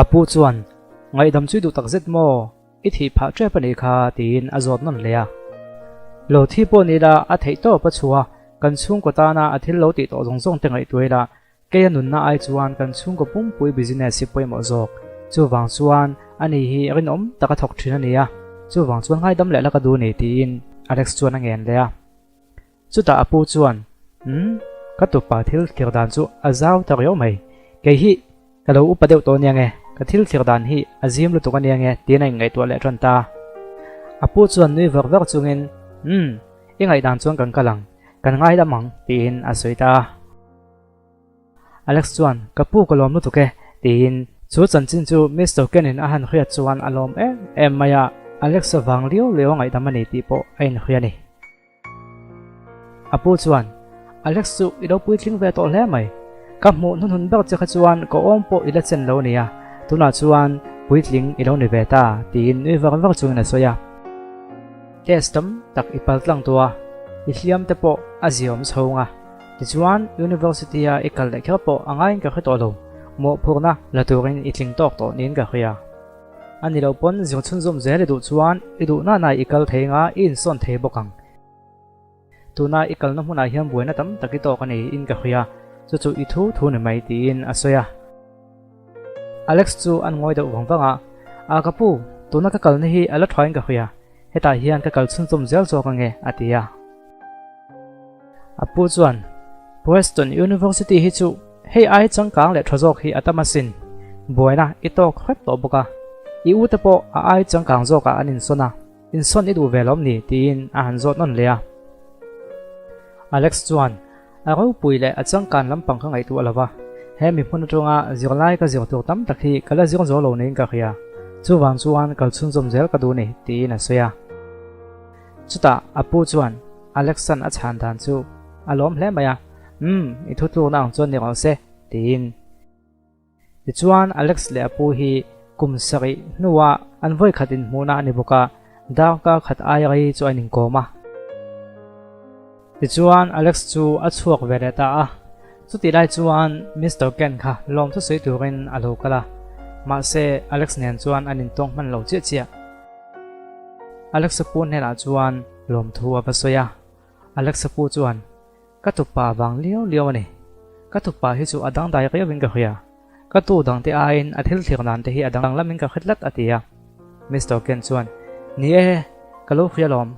A pu chuan, Ngaihdam chu i duh takzet maw? I thih phah ṭep a nih kha, tiin a zawt nawn leh a. Lo thi pawh ni ila a theih tawp a chhuah a, kan chhungkaw tana a thil lo tih tawh zawng zawng te ngaihtuah ila, kei a nunna ai chuan kan chhungkaw pumpui business hi pawimawh zawk. Chuvang chuan ani hi rinawm tak a thawk ṭhin a ni a, chuvang chuan ngaidam leh la ka duh ni, tiin Alex chuan a ngen leh a. Chutah a pu chuan, Umm, ka tupa thil thlir dan chu a zau ta riau mai. Kei hi ka lo upa deuh tawh aniang e, ka thil thlir dan hi a zim lutuk aniang e, tiin a inngaihtuah leh tan ta. A pu chuan nui vak vak chungin, Umm, i ngaihdan chuan kan kal ang, kan ngaidam ang, tiin a sawi ta a. Alex chuan, Ka pu ka lawm lutuk e, tiin chu chanchin chu Mister Ken-in a han hriat chuan a lawm em em mai a, Alex-a vang liau liau a ngaihdam a ni tih pawh a inhria a ni. A pu chuan, Alex chu i lo puitling ve tawh hle mai. Ka hmuh hnunhun ber che kha chuan ka awm pawh i la chen lo nia, tunah chuan puitling i lo ni ve ta, tiin nui var var chungin a sawi a. Test tam tak i pal tlang tawh a, i hliam te pawh a ziaawm chhung a. Tichuan, University-a i kal leh kher pawh a ngaiin ka hre tawh lo, mawhphurhna la turin i tling tawk tawh niin ka hria. A ni lo pawn zir chhunzawm zel i duh chuan i duh nana i kal thei nga i insawn thei bawk ang. Tuna i kalna hmunah hian buaina tam tak i tawk a ni in ka hria, chu chu i thu thu ni mai tiin a sawi a. Alex chu an ngawi deuh vang vang a, A ka pu, tuna ka kalna hi a la thain ka hria, hetah hian ka kal chhunzawm zel zawk ange a ti a. A pu chuan, Preston University hi chu hei ai changkang leh tha zawk hi a tam asin. Buaina i tawk hrep tawh bawk a. I ute pawh a ai changkang zawkah an insawn a, insawn i duh ve lawm ni? tiin a han zawt nawn leh a. Alex chuan, A ropui leh a changkan lampang ka ngaihtuah lo va, he mi hmun atanga zirlai ka zir tur tam tak hi ka la zir zo lo niin ka hria. Chuvang chuan kal chhunzawm zel ka duh ni, tiin a sawi a. Chutah a pu chuan Alexan a chhan dan chu a lawm hle mai a, Umm, i thutlukna ang chuan ni rawh se, tiin. Tichuan Alex leh a pu hi kum sarih hnuah an vawi khat inhmuhna a ni bawk a, darkar khat aia rei chu an inkawm a. Tichuan Alex chu a chhuak ve leh ta a, chutih lai chuan Mister Ken kha lawm thusawi turin a lo kal a, mahse Alex nen chuan an intawng hman lo chiah chiah. Alexa pu hnenah chuan lawmthu a va sawi a, Alexa pu chuan, Ka tupa vang liau liau a ni. Ka tupa hi chu a dangdai riauin ka hria. Ka tu dangte aiin a thil thlir dan te hi a danglamin ka hre tlat a ti a. Mister Ken chuan, Ni e, ka lo hria lawm.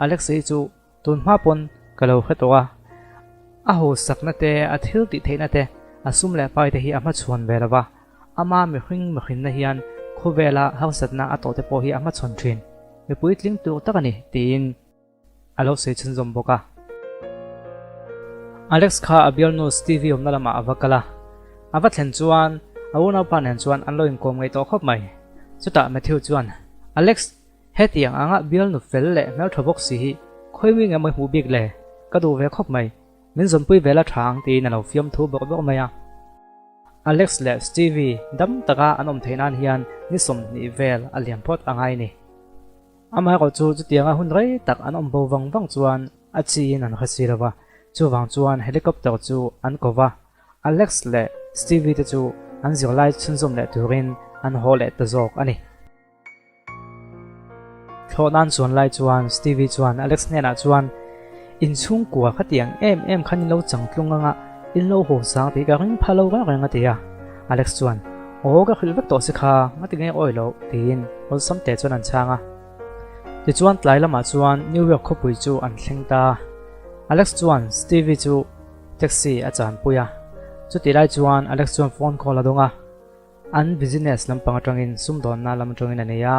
Alexa hi chu tun hma pawn ka lo hre tawh a. A hausakna te, a thil tih theihna te, a sum leh pai te hi a hmachhuan ve lo va. Ama mihring mihrinna hian khawvela harsatna a tawhte pawh hi a hmachhawn thin. Mi puitling tur tak a ni, tiin a lo sawi chhunzawm bawk a. Alex kha a bialnu Stevie awmna lamah a va kal a. A va thlen chuan a unaupa nen chuan an lo inkawm ngei tawh khawp mai. Chutah Matthew chuan, Alex, hetiang anga bialnu fel leh hmeltha bawk si hi khawi nge maw i hmuh bik le? Ka duh ve khawp mai. Min zawnpui ve la tha ang, tiin a lo fiamthu bawrh bawrh mai a. Alex leh Stevie dam taka an awm theih nan hian ni 20 vel a liam phawt a ngai ni. Amaherawh chu chutianga hun rei tak an awm bo vang vang chuan a chiin an hre si lo va, chuvang chuan helicopter chu an ko va, Alex leh Stevie te chu an zirlai chhunzawm leh turin an haw leh ta zawk a ni. Thlawh nan chuan lai chuan Stevie chuan Alex hnenah chuan, In chhungkua khatiang em em khan in lo changtlung anga in lo haw sang tih ka ring pha lo reng reng a ti a. Alex chuan, Aw ka hrilh vek tawh si kha, ngati nge awi loh? tiin awlsam te chuan an chhang a. Tichuan tlai lamah chuan New York khawpui chu an thleng ta. Alex chuan Stevie chu taxi a chanpui a. Chutih lai chuan Alex chuan phone call a dawng a. An business lampang atangin sumdawnna lam atangin a nei a,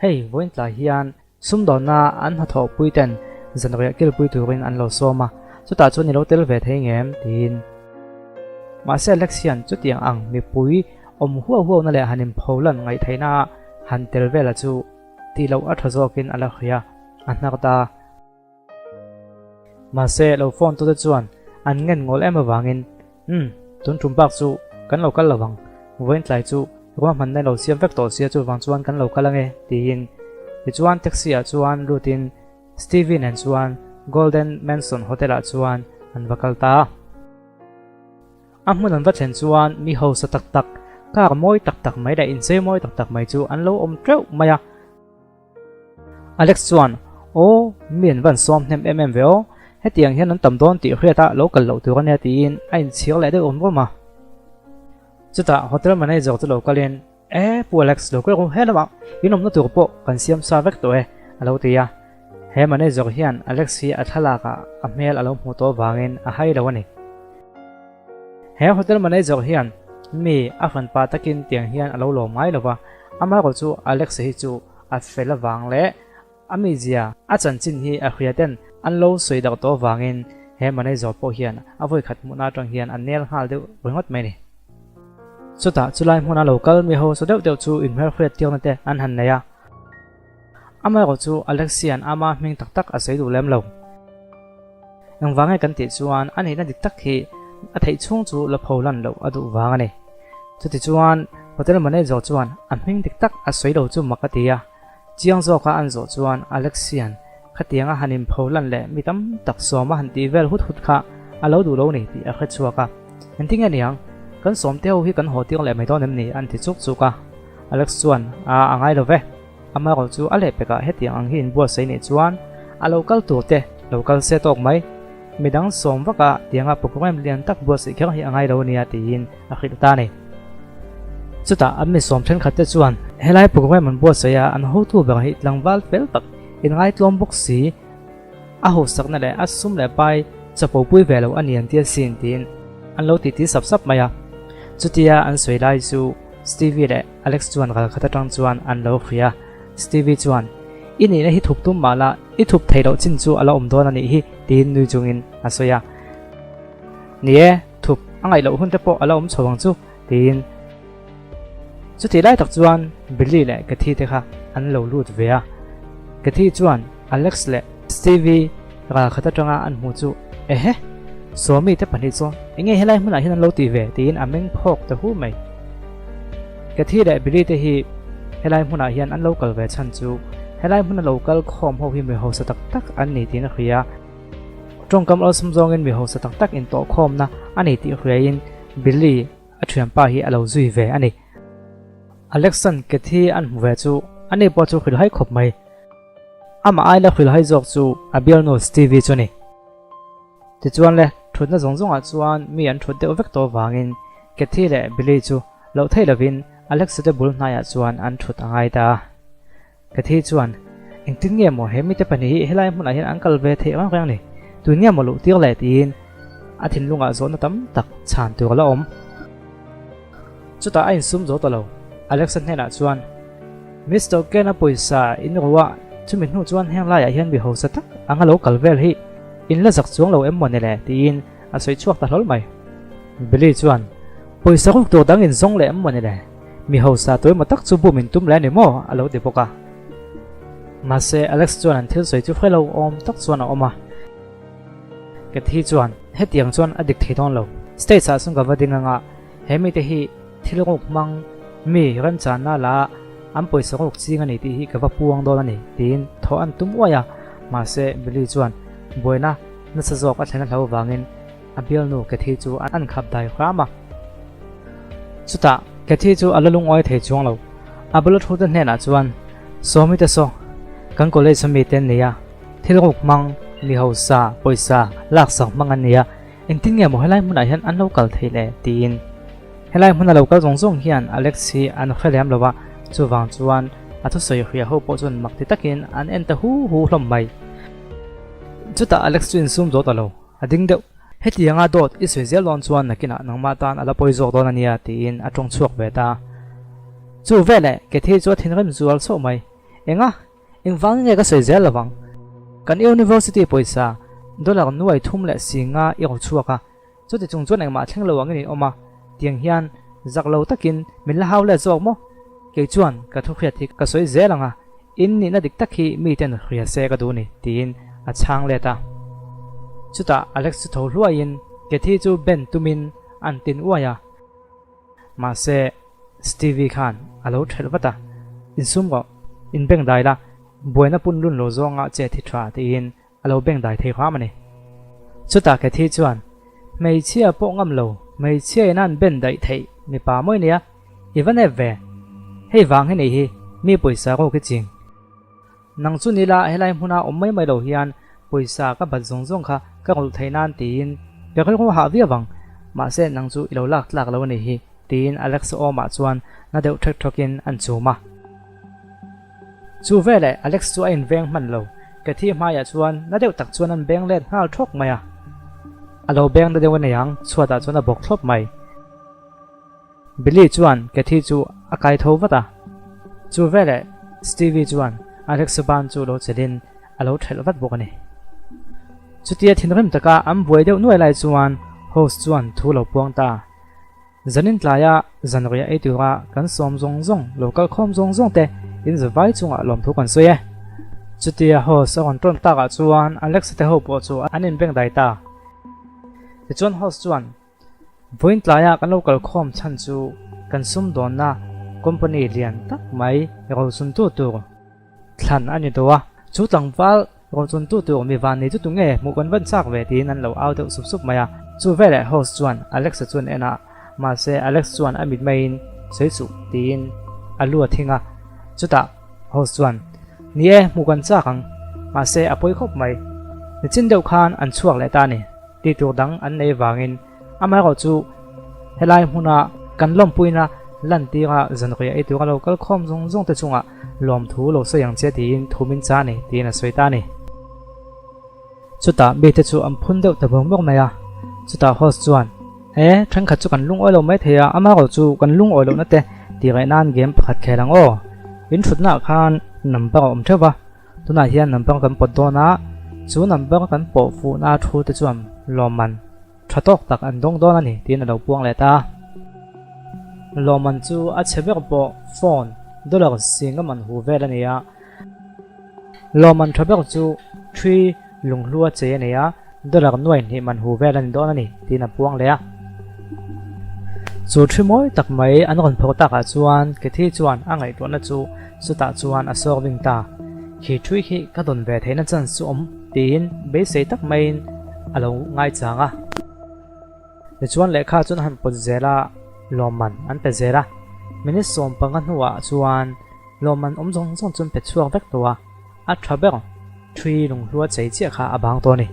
hei vawiin tlai hian sumdawnna an hnathawhpui ten zanriah kilpui turin an lo sawm a, chutah chuan i lo tel ve thei ngem? tiin. Mahse Alex hian chutiang ang mipui awm huau huauna leh han inpholan ngaihtheihna ah han tel vela chu tih loh a tha zawkin a la hria, a hnar ta. Mahse lo phone tute chuan an ngen ngawl em avangin, Umm, tun tum bak chu kan lo kal lo ang, vawiin tlai chu ruahmanna lo siam vek tawh sia chuvang chuan kan lo kal ange, tiin. Tichuan taxi ah chuan lutin Stevie nen chuan Golden Mansion Hotel ah chuan an va kal ta. A hmun an va thlen chuan mi hausa tak tak, Car mawi tak tak mai leh inchei mawi tak tak mai chu an lo awm teuh mai a. Alex chuan, Aw, mi an van sawm hnem em em ve aw, hetiang hian an tam dawn tih hriat a lo kal loh tur a nia tiin a inchhir leh deuh awm rawm a. Chutah hotel manager chu lo kalin, E, Pu Alex, lo kal ru he lamah in awmna tur pawh kan siam sa vek tawh e, a lo ti a. He manager hian Alex hi a thlalakah a hmel a lo hmuh tawh vangin a hai lo a ni. He hotel manager hian mi a hran pa takin tiang hian a lo lawm ngai lo va, amaherawh chu Alex hi chu a fel avang leh a mizia a chanchin hi a hria ten an lo sawi darh tawh avangin he manager pawh hian a vawikhat hmuhna atang hian a nel nghal deuh ringawt mai a ni. Chutah chulai hmuna lo kal mi hausa deuh deuh chu inhmelhriat tirna te an han nei a. Amaherawh chu Alexia'n ama hming tak tak a sawi duh lem lo. Engvang nge kan tih chuan a nihna dik tak hi a theih chhung chu la pho lan loh a duh vang a ni. Chutichuan hotel manager chuan a hming dik tak a sawi lo chu mak a ti a. Chiang zawka an zawh chuan Alexia'n khatianga han inpho lan leh mi tam tak sawm a han tih vel hut hut kha a lo duh lo ni tih a hre chhuak a. Engtin nge niang? Kan sawmte ho hi kan haw tir leh mai dawn em ni? an ti chuk chuk a. Alex chuan, A, a ngai lo ve. Amaherawh chu a lehpekah hetiang ang hi inbuatsaih nih chuan a lo kal tur te lo kal se tawk mai. Midang sawm vaka tianga programme lian tak buatsaih kher hi a ngai lo ania tiin a hrilh ta a ni. Chutah an mi sawm thenkhat te chuan helai programme an buatsaih a, an hotu ber hi tlangval fel tak inngaitlawm bawk si, A hausakna leh a sum leh pai chapo pui ve lo a ni an ti asin tiin an lo titi sap sap mai a. Chutia an sawi lai chu Stevie leh Alex chuan ral khat atang chuan an lo hria. Stevie chuan, I nihna hi thup tum mah la, i thup theih loh chin chu a la awm dawn a nih hi tiin nui chungin a sawi a. Ni e, thup a ngaih loh hun te pawh a la awm chho ang chu tiin. Chutih lai tak chuan Billy leh Kathy te kha an lo lut ve a. Kathy chuan Alex leh Stevie ral khat atanga an hmuh chu, Ehe! Sawmi te pahnih chuan enge helai hmunah hian an lo tih ve? tiin a meng phawk ta hu mai. Kathy leh Billy te hi helai hmunah hian an lo kal ve chhan chu helai hmuna lo kal khawm ho hi mi hausa tak tak an ni tiin a hria. Tawngkam awlsam zawngin mi hausa tak tak intawhkhawmna a ni tih hriain Billy A thianpa hi a lo zui ve a ni. Alexan Kathy an hmu ve chu ani pawh chu hrilhhai khawp mai. Amah aila hrilhhai zawk chu a bialnu Stevie chu a ni. Tichuan le, thutna zawng zawngah chuan mi an thut deuh vek tawh vangin Kathy leh Billy chu loh theih lovin Alexa te bul hnaiah chuan an thut a ngai ta a. Kathy chuan, Engtin nge maw he mite pahnih hi helai hmunah hian an kal ve theih reng reng ni? Tun nge maw luh tir le? tiin a thinlungah zawhna tam tak chhan tur a la awm. Chutah a insum zo ta lo. Alexa hnenah chuan, Mister Ken-a pawisa in ru a, chumi hnu chuan heng laiah hian mi hausa tak anga lo kal vel hi in la zak chuang lo em maw ni le? tiin a sawi chhuak ta hlawl mai. Billy chuan, Pawisa ruk tur dang in zawng leh em maw ni le? Mi hausa tuemaw tak chu bum in tum leh a ni maw? a lo ti bawk a. Mahse, Alex chuan an thil sawi chu hre lo awm tak chuan a awm a. Kathy chuan, Hetiang chuan a dik thei dawn lo. Stage ah chuan ka va ding anga, he mite hi thil ruk hmang mi remchanna la an pawisa ruk ching a ni tih hi ka va puang dawn a ni, tiin thaw an tum uai a. Mahse, Billy chuan buaina nasa zawk a thlen a hlo vangin, A bialnu Kathy chu an khap dai hram a. Chutah Kathy chu a la lungawi thei chuang lo. A bula thute hnenah chuan, Sawmi te saw, kan college a mite an ni a, thil ruk hmang, mi hausa, pawisa, laksak hmang an ni a, engtin nge maw helai hmunah hian an lo kal thei le? tiin. Helai hmuna lo kal zawng zawng hian Alex hi an hre lem lo a, chuvang chuan a thusawi hria ho pawh chuan mak ti takin an en ta hu hu hlawm mai. Chutah Alex chu insum zo ta lo. A ding deuh. Hetianga dawt i sawi zel dawn chuan nakinah nangmah tan a la pawi zawk dawn a nia tiin a tawng chhuak ve ta. Chu veleh Kathy chu a thinrim zual chauh mai. Enga? Engvangin nge ka sawi zel lovang? Kan university pawisa dollar nuai thum leh si nga i ro chhuak a, chuti chung chuan engmah thleng lo angin in awm a, tiang hian zak lo takin min la hau let zawk maw? Kei chuan ka thuhriat hi ka sawi zel ang a, In nihna dik tak hi miten hria se ka duh ni, tiin a chhang let a. Chutah Alex chu tho hluaiin Kathy chu ben tumin an tin uai a. Mahse, Stevie khan a lo thelh vat a, Insum rawh, inbeng dai la, buaina pun lun lo zawnga che thi tha, tiin a lo beng dai thei hram a ni. Chutah Kathy chuan, Hmeichhia pawh ngam lo, hmeichhia in an ben daih theih mipa mawi nia. I va nep ve. Hei vang hi nei hi mi pawisa rawk i ching. Nang chu nila helai hmuna awm mai mai lo hian pawisa ka bat zawng zawng kha ka rawlh theih nan tiin ka rilru hah viau ang. Mahse nang chu i lo lak tlak lo a nih hi tiin Alex awmah chuan na deuh ṭhek ṭhawkin an chum a. Chu veleh Alex chu a inveng hman lo. Cathy hmaiah chuan na deuh tak chuan an beng let nghal ṭhawk mai a. A lo beng na deuh a nei ang, chhuatah chuan a bawk thlawp mai. Billy chuan Cathy chu a kai tho vat a. Chu veleh Stevie chuan Alex ban chu lo chelhin a lo ṭhelh vat bawk a ni. Chutia thinrim taka an buai deuh nuai lai chuan host chuan thu lo puang ta. Zanin tlaia zanriah ei tura kan sawm zawng zawng lo kal khawm zawng zawng te in zavai chungah lawmthu kan sawi e. Chutia host a rawn tawn takah chuan Alex te ho pawh chu an inbeng dai ta. Tichuan host chuan Vawiin tlaia kan lo kal khawm chhan chu kan sumdawnna company lian tak mai rochuntu tur thlan a ni tawh a, chu tlangval rochuntu tur mi van nei chu tunge hmuh kan van chak ve tiin an lo au deuh sup sup mai a. Chu veleh host chuan Alex-a chuan en a, mahse Alex chuan a mit maiin sawi suh tiin a lu a thing a, chutah Host chuan, Ni e, hmuh kan chak ang, mahse a pawi khawp mai. Nichin deuh khan an chhuak leh ta a ni. Tih tur dang an nei vangin amaherawh chu helai hmuna kan lawmpuina lantira zanriah ei tura lo kal khawm zawng zawng te chungah lawmthu lo sawi ang che tiin thu min chah a ni tiin a sawi ta a ni. Chutah mite chu an phun deuh ta bawk bawk mai a, chutah host chuan, E, thenkhat chu kan lungawi lo mai thei a, amaherawh chu kan lungawi lohna te tih reh nan game pakhat khel ang aw. In thutnaah khan number a awm theuh va. Tunah hian number kan pawt dawn a, chu number kan pawh fuhna thu te chuan lawmman tha tawk tak an dawng dawn a ni tiin a lo puang leh ta. Lawmman chu a chhe ber pawh phone dollar singa man hu vel a ni a, lawmman tha ber chu thi lunghlua chei a nei a, Dollar nuai hnih man hu vel a ni dawn a ni, tiin a puang leh a. Chu thi mawi tak mai an rawn phawrh takah chuan Cathy chuan a ngaihtuahna chu chutah chuan a sawr ving ta. Khi thui khi ka dawn ve theihna chance chu awm, tiin beisei tak maiin a lo ngaichang a. Tichuan lehkha chuan a han pawt zel a, lawmman an pe zel a. Minute 15 hnuah chuan lawmman awm zawng zawng chu an pe chhuak vek tawh a. A tha ber, thui lunghlua chei chiah kha a bang tawh a ni.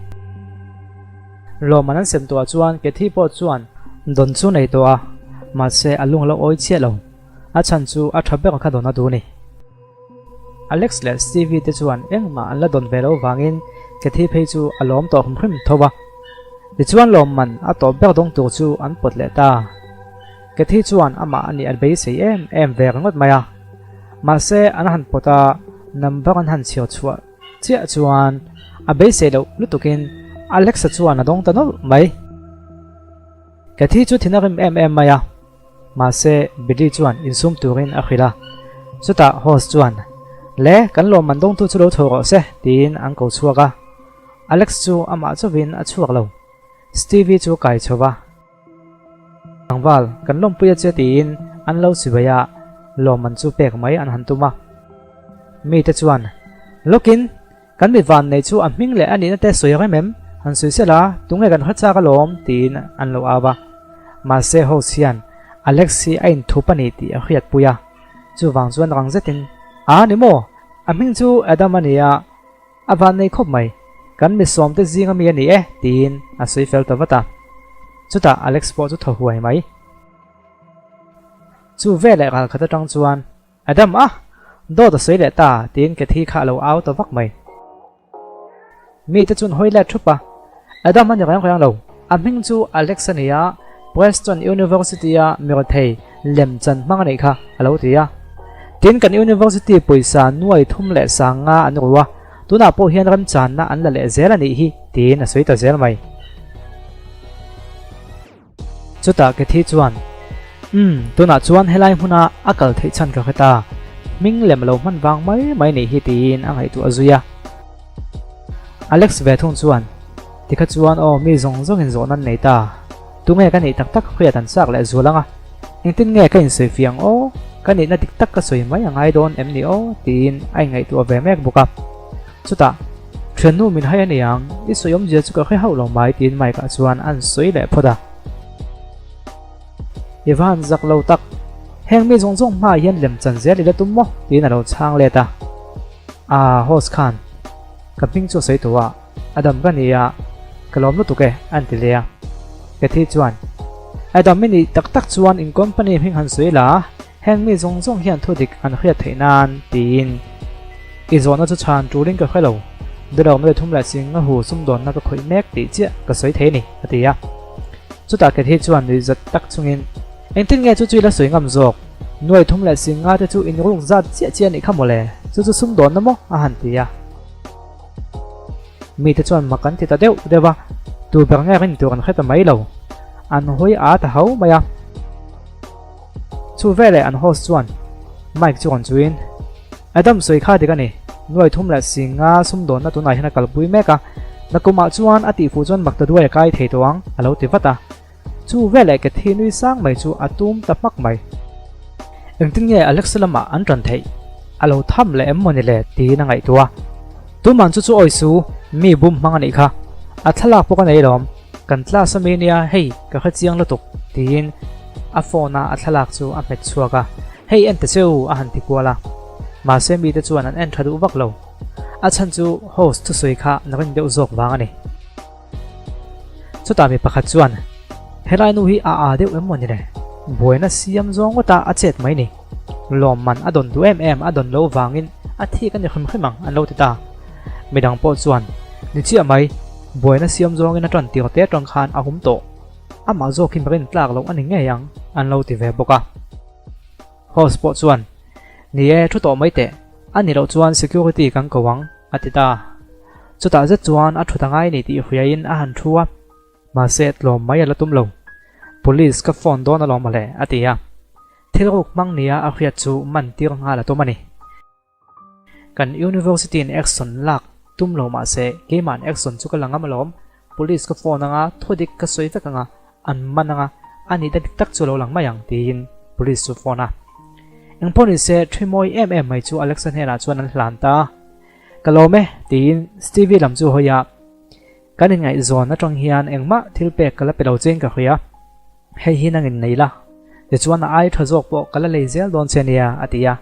Lawmman an sem tawhah chuan Cathy pawh chuan dawn chu nei tawh a, mahse a lung a lo awi chiah lo. A chhan chu a tha ber kha dawn a duh a ni. Alex leh Stevie te chuan engmah an la dawn ve lo vangin Cathy phei chu a lawm tawh hrim hrim tho a. Tichuan lawmman a tawp ber dawng tur chu an pawt leh ta. Cathy chuan amah a nih a beisei em em ve ringawt mai a. Mahse an han pawt a, number an han chhiar chhuah chiah chuan a beisei loh lutukin Alex-a chuan a dawng ta nawlh mai. Cathy chu thin a rim em em mai a, mahse Billy chuan insum turin a hrilh a. Chutah host chuan, Le, kan lawmman dawngtu chu lo chho rawh se, tiin an ko chhuak a. Alex chu amah chauhin a chhuak lo. Stevie chu kai chho va. Tlangval, kan lawmpui a che tiin an lo chibai a, lawmman chu pek mai an han tum a. Mite chuan, Lawkin, kan mi van nei chu a hming leh a nihna te sawi rem em? Han sawi sela, tunge kan hre chak alawm? tiin an lo au a. Mahse host hian Alex hi a inthup a ni tih a hriatpui a, chuvang chuan rang zetin, A ni maw? A hming chu Adam a ni a, A van nei khawp mai, kan mi sawmte zinga mi a ni e, tiin a sawi fel ta vat a. Chutah Alex pawh chu thaw huai mai. Chu veleh ral khat atang chuan, Adam a! Dawt a sawi leh ta, tiin Cathy kha a lo au ta vak mai. Mite chuan hawi let thup a, Adam a ni reng reng lo. A hming chu Alex a ni a, Preston University-a mirethei lemchan hmang a nih kha, a lo ti a. Tin, kan University pawisa nuai thum leh sang nga an ru a, tunah pawh hian remchanna an la leh zel a nih hi, tiin a sawi ta zel mai. Chutah Cathy chuan, Umm, tunah chuan helai hmuna a kal theih chhan ka hre ta. Hming lem lo hman vang mai mai nih hi tiin a ngaihtuah zui a. Alex ve thung chuan, Tikha chuan aw mi zawng zawngin zawhna an nei ta. Tunge ka nih tak tak hriat an chak leh zual ang a. Engtin nge ka insawi fiang aw? Ka nihna dik tak ka sawi mai a ngai dawn em ni aw? tiin a inngaihtuah ve mek bawk a. Chutah, Thiannu min hai a ni ang, i sawi awmzia chu ka hre hauh lo mai tiin Mike ah chuan an sawi leh phawt a. I va han zak lo tak. Heng mi zawng zawng hmaah hian lem chan zel i la tum maw? tiin a lo chhang let a. Aa, host khan ka hming chu a sawi tawh a, Adam ka ni a, ka lawm lutuk e, an ti leh a. Cathy chuan, Adam i nih tak tak chuan in company hming han sawi la, heng mi zawng zawng hian thu dik an hriat theih nan, tiin i zawhna chu chhan tulin ka hre lo, Dawlawm leh thum leh sing a hu sumdawnna ka khawih mek tih chiah ka sawi thei a ni, a ti a. Chutah Cathy chuan nuihzat tak chungin, Engtin nge chu chu i la sawi ngam zawk? Nuai thum leh sing nga te chu in ruk zat chiah chiah a nih kha mawle, chu chu sumdawnna maw? a han ti a. Mite chuan mak an ti ta deuh deuh a, tu ber nge rin tur an hre ta mai lo. An hawi a ta ho mai a. Chu veleh an host chuan mic chu rawn chuin, Adam sawi kha dik a ni, nuai thum leh sing nga sumdawnna tunah hian a kalpui mek a, nakumah chuan a tihfuh chuan mak ta duai a kai thei tawh ang, a lo ti vat a. Chu veleh ke thi nui sang mai chu a tum ta hmak mai. Engtin nge Alexa lamah an ṭan theih? A lo tham leh em mawni le tiin a ngaihtuah a. Tuman chu chu awi su, mi bum hmang a nih kha. A thlalak pawh ka nei lawm, kan class ami nia hei ka hre chiang lutuk tiin a phone a a thlalak chu a hmet chhuak a, hei en ta che u a han ti kual a. Mahse mite chuan an en ṭha duh vak lo. A chhan chu host thusawi kha na rin deuh zawk vang a ni. Chutah mi pakhat chuan, Helai nu hi a â deuh em mawni le? Buaina siam zawng ngawta a chet mai ni. Lawmman a dawn duh em em a dawn loh vangin a thik a ni hrim hrim ang an lo ti ta. Midang pawh chuan, Ni chiah mai, buaina siam zawngin a ṭan tir te aṭang khan a hum tawh. Amah zawk hi rin tlak loh a ni ngei ang an lo ti ve bawk a. Host pawh chuan, Ni e, thu tawh mai teh. A ni loh chuan security kan ko ang. A ti ta. Chutah zet chuan a thut a ngai ni tih hriain a han thu a, mahse tlawm mai a la tum lo. Police ka phone dawn alawm mawle, a ti a. Thil ruk hmang nia a hriat chu man tir nghal a tum a ni. Kan university in action lak tum lo mahse keima'n action chu ka la ngam alawm. Police ka phone anga thudik ka sawi vek anga an man anga a nihna dik tak chu a lo lang mai ang tiin police chu phone a. Engpawh ni se thi mawi em em mai chu Alexa hnenah chuan an hlan ta a. Ka lawm e tiin Stevie lam chu hawi a. Kan inngaihzawn atang hian engmah thil pek ka la pe lo chein ka hria. Hei hi nangin nei la. Tichuan a ai tha zawk pawh ka la lei zel dawn che nia a ti a.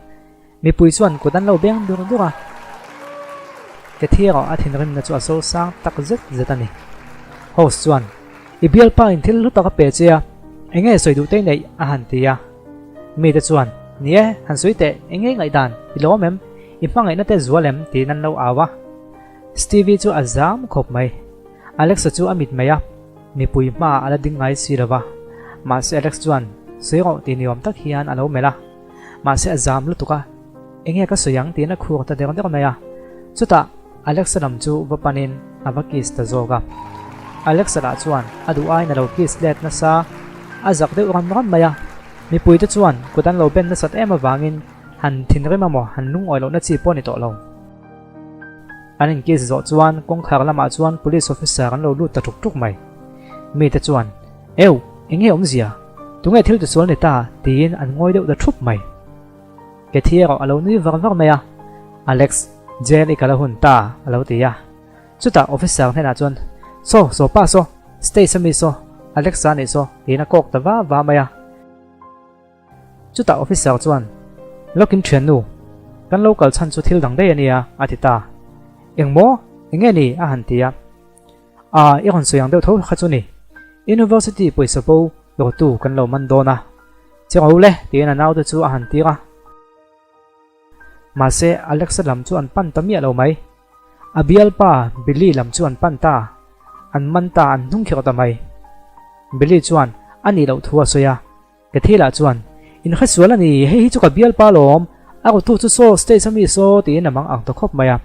Mipui chuan kut an lo beng dur dur a. Cathy erawh a thinrimna chu a so sang tak zet zet a ni. Host chuan, I bialpa in thil hlu tak a pe che a, eng nge sawi duh te i neih? a han ti a. Mite chuan, Ni e, han sawi teh, eng nge i ngaihdan? I lawm em? I hmangaihna te zual em? tiin an lo au a. Stevie chu a zam khawp mai. Alexa chu a mit mai a, mipui hmaah a la ding ngai si lo va. Mahse Alex chuan, Sawi rawh ti niawm tak hian a lo melh a. Mahse a zam lutuk a, enge ka sawi ang tiin a khur ta der der mai a. Chutah Alexa lam chu va panin a va kiss ta zawk a. Alexa lah chuan a duh aiin a lo kiss let nasa, a zak deuh ram ram mai a. Mipuite chuan kut an lo ben nasat em avangin han thinrim emaw han lungawi lohna chi pawh a ni tawh lo. An inkiss zawh chuan kawngkhar lamah chuan police officer an lo lut ta tuk tuk mai. Mite chuan. Eu, eng nge awmzia? Tunge thil tisual ni ta? tiin an ngawi deuh ta thup mai. Cathy erawh a lo nui var var mai a, Alex, jail i kal a hun ta, a lo ti a. Chutah officer hnenah chuan, Saw, saw pa saw, stage ami saw, Alex-a anih saw, tiin a kawk ta va va mai a. Chutah officer chuan, Lawkin thiannu, kan lo kal chhan chu thil dang daih a nia, a ti ta. Engmaw? Eng nge ni? a han ti a. A, i rawn sawi ang deuh tho kha chu ni. University pawisa bo rawtu kan lo man dawn a. Che ro le, tiin a naute chu a han tir a. Mahse, Alexa lam chu an pan ta miah lo mai. A bialpa Billy lam chu an pan ta. An man ta, an hnung khirh ta mai. Billy chuan a nih loh thu a sawi a. Cathy lah chuan, In hre sual a ni, hei hi chu ka bialpa lawm, a rawtu chu saw stage ami saw tiin a mang ang ta khawp mai a.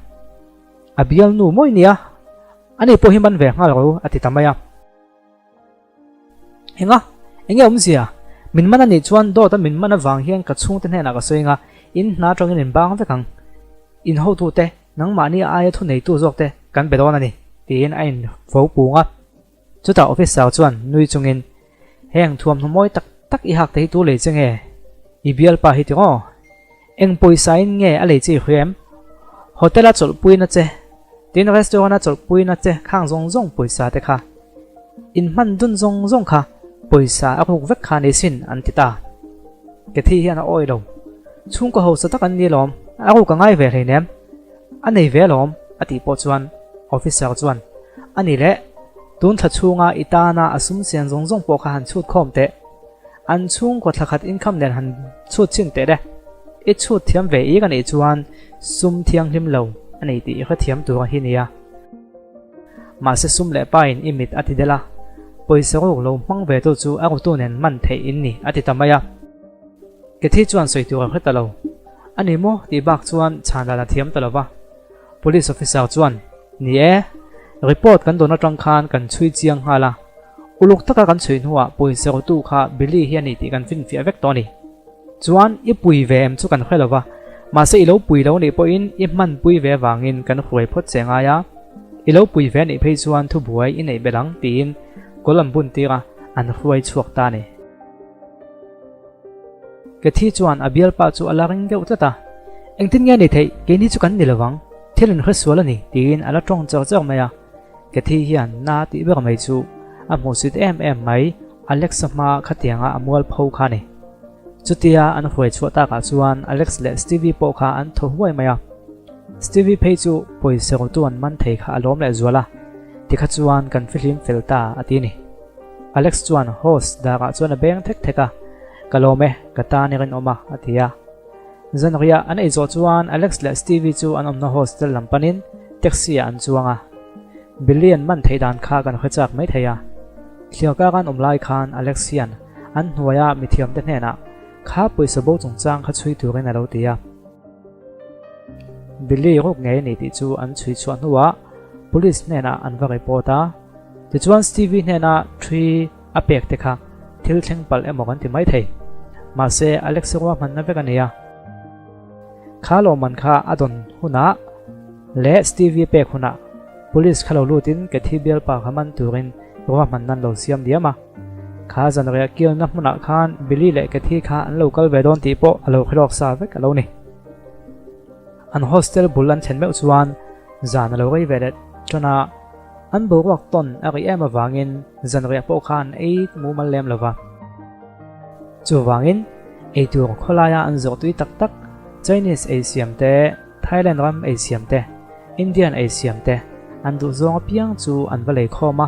A bialnu mawi nia, ani pawh hi man ve nghal ro a ti ta mai a. Enga? Enge awmzia? Min man anih chuan dawt a min man avang hian ka chhungte hnenah ka sawi anga, in hna atangin in bang vek ang. In hotute, nangmahni aia thuneitu zawkte kan be dawn a ni, tiin a in fo pung a. Chutah officer chuan nui chungin, Heng thuamhnaw mawi tak tak i hak te hi tu lei che nge? I bialpa hi tiraw? Eng pawisa in nge a lei che i hria em? Hotel a chawlhpuina che, tin restaurant a chawlhpuina che khang zawng zawng pawisa te kha, in hman dun zawng zawng kha pawisa a ruk vek kha ni sin an ti ta. Cathy hian a awi lo. Chhungkaw hausa tak an ni alawm, a ruk a ngai ve hleinem. A nei ve alawm, a tih pawh chuan officer chuan, A ni le, tun thla chhunga i tana a sum sian zawng zawng pawh kha han chhut khawm teh. An chhungkaw thla khat income nen han chhut chhin teh le. I chhut thiam ve ik a nih chuan sum thianghlim lo a nei tih i hrethiam tur hi nia. Mahse sum leh pa in i mit a ti del a, pawisa ruk lo hmang ve tu chu a rutu nen man theih in ni a ti ta mai a. Cathy chuan sawi tur a hre ta lo. A ni maw tih bak chuan chhan dan a thiam ta lo va. Police officer chuan, Ni e, report kan dawn atang khan kan chhui chiang nghal a. Uluk taka kan chhui hnuah pawisa rutu kha Billy hi a ni tih kan finfiah vek tawh a ni. Chuan i pui ve em chu kan hre lo va, mahse i lo pui lo nih pawhin i hman pui ve avangin kan hruai phawt che ngai a, i lo pui ve nih phei chuan thubuai i neih belh ang tiin kawl an bun tir a, an hruai chhuak ta a ni. Cathy chuan a bialpa chu a la ring deuh tlat a, Engtin nge ni theih, keini chu kan ni lo vang, thil in hre sual a ni tiin a la tawng char char mai a. Cathy hian na tih ber mai chu a hmuhsit em em mai, Alex-a hma khatianga a mualpho kha a ni. Chutia an hruai chhuah takah chuan Alex leh Stevie pawh kha an thaw huai mai a. Stevie phei chu pawisa rutu an man thei kha a lawm leh zual a, tikha chuan kan fihlim fel ta a ti a ni. Alex chuan host darah chuan a beng thek thek a, Ka lawm e, ka tan i rinawm a, a ti a. Zanriah an ei zawh chuan Alex leh Stevie chu an awmna hostel lam panin taxi ah an chuang a. Billy an man theih dan kha kan hre chak mai thei a. Thliar kar an awm lai khan Alex hian an hnuaia mithiamte hnenah kha pawisa bo chungchang kha chhui turin a lo ti a. Billy ruk ngei a ni tih chu an chhui chhuah hnuah police hnenah an va report a. Tichuan Stevie hnena ṭhui a pek te kha thil thleng palh emaw kan ti mai thei. Mahse Alex ruahmanna vek a ni a. Kha lawmman kha a dawn hunah leh Stevie pek hunah police kha lo lutin Cathy bialpa kha man turin ruahmanna an lo siam diam a. Kha zanriah kilna hmunah khan Billy leh Cathy kha an lo kal ve dawn tih pawh a lo hrilawk sa vek a lo ni. An hostel bul an thlen meuh chuan zan a lo rei ve leh tan a. An boruak tawn a rih em avangin zanriah pawh kha an ei mumal lem lo va. Chuvangin, eitur khawlaia an zawh tui tak tak, Chinese ei siam te, Thailand ram ei siam te, Indian ei siam te, an duh zawng apiang chu an va lei khawm a.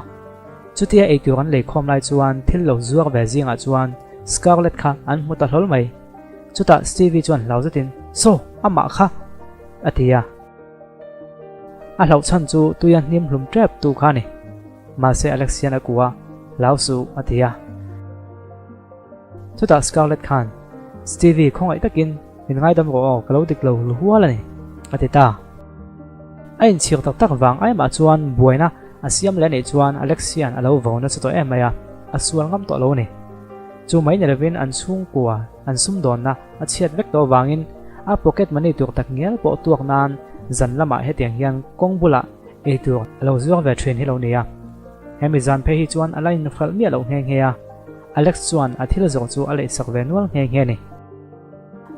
Chutia eitur an lei khawm lai chuan thil lo zuar ve zingah chuan Scarlett kha an hmu ta hlawl mai. Chutah Stevie chuan hlau zetin, Saw, amah kha! a ti a. A hlauh chhan chu tuia hnim hlum tep tu kha a ni. Mahse Alex hian a ku a, Hlau suh, a ti a. Chutah Scarlett khan, Stevie, khawngaih takin min ngaidam rawh aw, ka lo dik lo hul hual a ni, a ti ta. A inchhir tak tak vang aimah chuan buaina a siam leh anih chuan Alex hian a lo vo nasa tawh em mai a, a sual ngam tawh lo a ni. Chu mai ni lovin an chhungkua, an sumdawnna a chhiat vek tawh avangin a pocket money tur tak ngial pawh tuak nan zan lamah hetiang hian kawng bulah ei tur a lo zuar ve thin hi lo ni a. Hemi zan phei hi chuan a la inhralh miah loh nghe nghe a, Alex chuan a thil zawh chu a leihsak ve nual nghe nghe a ni.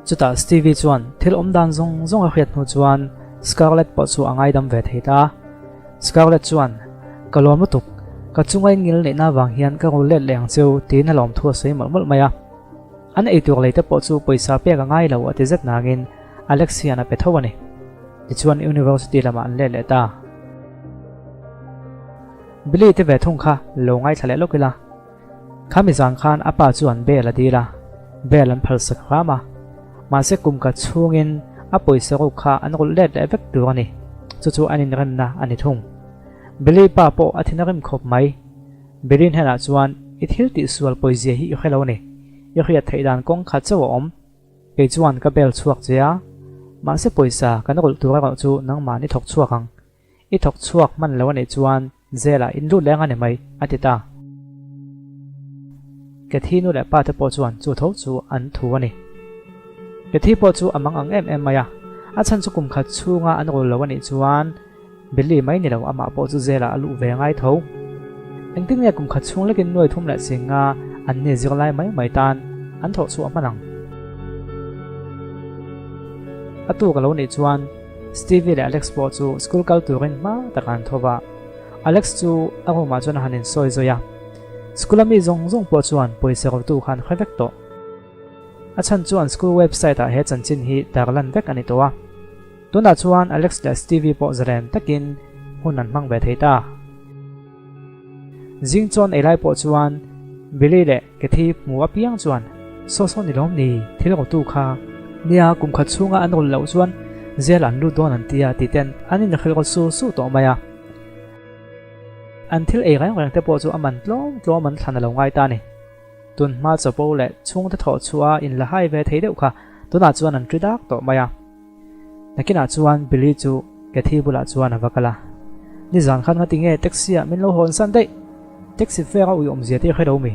Chutah Stevie chuan thil awm dan zawng zawng a hriat hnu chuan Scarlett pawh chu a ngaidam ve thei ta. Scarlett chuan, Ka lawm lutuk, ka chunga in ngil neihna avang hian ka rul let leh ang cheu, tiin a lawmthu a sawi mawlh mawlh mai a. An eitur lei te pawh chu pawisa pek a ngai lo a ti zet nangin Alex hian a pe tho a ni. Tichuan University lamah an let leh ta. Billy te ve thung kha lo ngaithla leh lawk ila. Khami zan khan a pa chuan bail a dil a, bail an phalsak hram a. Mahse kum khat chhungin a pawisa ruk kha an rulh let leh vek tur a ni. Chu chu an inremna a ni thung. Billy pa pawh a thin a rim khawp mai. Billy hnenah chuan i thil tihsual pawizia hi i hre lo a ni. I hriat theih dan kawng khat chauh a awm. Kei chuan ka bel chhuak che a, mahse pawisa kan rulh tur erawh chu nangmahni thawk chhuak ang. I thawk chhuak hman lo a nih chuan Zela in lut leng a ni mai, a ti ta. Cathy nu leh pa te pawh chuan chu tho chu an thu a ni. Cathy pawh chu a mang ang em em mai a, a chhan chu kum khat chhunga an rul lo a nih chuan Billy mai ni lo amah pawh chu Zela a luh ve ngai tho. Engtin nge kum khat chhung lekin nuai thum leh singa an ni zirlai mai mai tan an thawh chhuah hman ang? A tuk a lo nih chuan Stevie leh Alex pawh chu school kal turin hma takah an tho va. Alex chu a room ah chuan a han insawi zawi a. School a mi zawng zawng pawh chuan pawisa rotu kha an hre vek tawh. A chhan chu an school website ah he chanchin hi tarlan vek a ni tawh a. Tunah chuan Alex leh Stevie pawh zalen takin hun an hmang ve thei ta. Zing chuan ei lai pawh chuan Billy leh Kathy hmu apiang chuan Saw saw ni lawm ni, thil rawtu kha. Nia, kum khat chhunga an rawn loh chuan zel an lut dawn an tia ti ten an inhrilh rawt su su tawh mai a. An thil ei reng reng te pawh chu a man tlawm tlawm an thlan a lo ngai ta a ni. Tun hma chapo leh chhungte thawh chhuah a inla hai ve thei deuh kha tunah chuan an ṭi dak tawh mai a. Nakinah chuan Billy chu Kathy bulah chuan a va kal a. Nizan khan ngati nge taxi ah min lo hawn san daih? Taxi fare a ui awmzia te hre lo mi?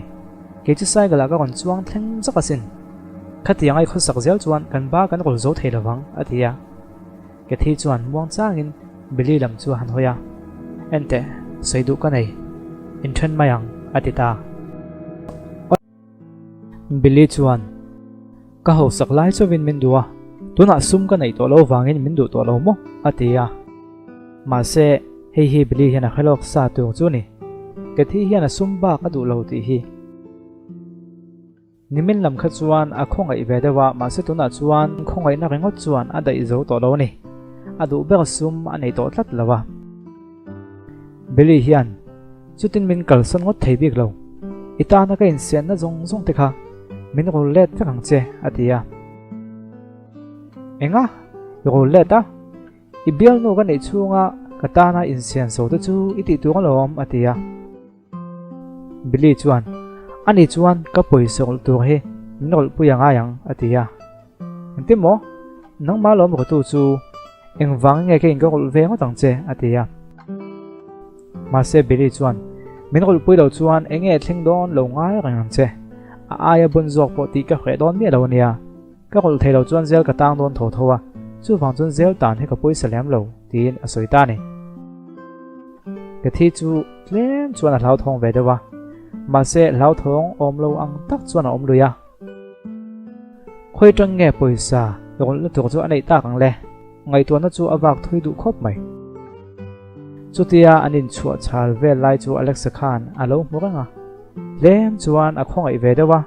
Kei chu cycle ah ka rawn chuang thleng zawk asin. Khatiang ai khawsak zel chuan kan ba kan rawl zo thei lovang, a ti a. Kathy chuan muang changin Billy lam chu a han hawi a, Enteh, sawi duh ka nei. Inthen mai ang, a ti ta. Billy chuan, Ka hausak lai chauhin min duh a, tunah sum ka neih tawh lo vangin min duh tawh lo maw? a ti a. Mahse, hei hi Billy hian a hre lawk sa tur chu a ni. Kathy hian a sum bak a duh lo tih hi. Nimin lam kha chuan a khawngaih ve deuh a, mahse tunah chuan khawngaihna ringawt chuan a daih zo tawh lo a ni. A duh ber sum a nei tawh tlat lo a. Billy hian chutin min kalsawn ngawt thei bik lo, i tana ka insianna zawng zawng te kha min rawl let vek ang che a ti a. Enga? I rawl let a? I bialnu ka neih chhunga ka tana insian zo te chu i tih tur alawm a ti a. Billy chuan, Ani chuan ka pawisa rawlh tur hi min rawlhpui a ngai ang, a ti a. Engtin maw? Nangmah lawm rawtu chu engvang nge keiin ka rawlh ve ngawt ang che? a ti a. Mahse Billy chuan, Min rawlhpui lo chuan eng nge thleng dawn lo ngai reng ang che? A aia bun zawk pawh tih ka hreh dawn miah lo a nia. Ka rawlh thei lo chuan zel ka tang dawn tho tho a, chuvang chuan zel tan hi ka pawisa lem lo, tiin a sawi ta a ni. Kathy chu tlem chuan a hlauthawng ve deuh a, mahse hlauthawng awm lo ang tak chuan a awm lui a. Khawi tang nge pawisa rawlhna tur chu a neih tak ang le? Ngaihtuahna chu a vak thui duh khawp mai. Chutia an inchhuah chhal vel lai chu Alexa khan a lo hmu reng a, tlem chuan a khawngaih ve deuh a.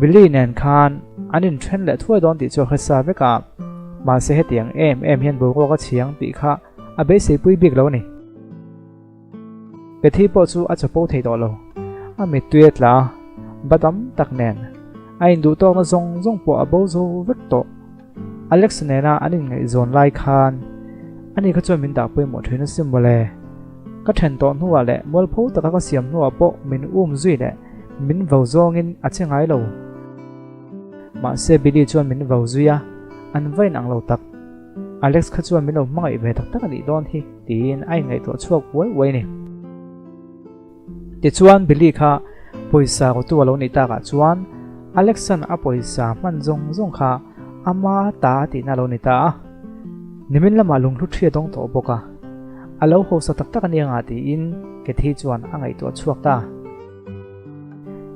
Billy nen khan an inthen leh thuai dawn tih chu a hre sa vek a, mahse hetiang em em hian boruak a chhiang tih kha a beiseipui bik lo a ni. Bethy pawh chu a chapo thei tawh lo. A mittui a tla a, ba tam tak nen a induh tawkna zawng zawng pawh a bo zo vek tawh. Alex nena an inngaihzawn lai khan ani kha chuan min dah pawimawh thin asin mawle. Ka then tawh hnuah leh mualpho taka ka siam hnuah pawh min um zui leh min vo zawngin a che ngai lo. Mahse Billy chuan min vo zui a, an va inang lo tak. Alex kha chuan min lo hmangaih ve tak tak a nih dawn hi tiin a inngaihtuah chhuak uai uai a ni. Tichuan Billy kha pawisa rawtu a lo nih takah chuan Alex-a'n a pawisa hman zawng zawng kha ama ta tihna a lo ni ta a. Nimin lamah lunghlu ṭhi a dawng tawh bawk a, a lo hausa tak tak a nia ngah tiin Kathy chuan a ngaihtuah chhuak ta.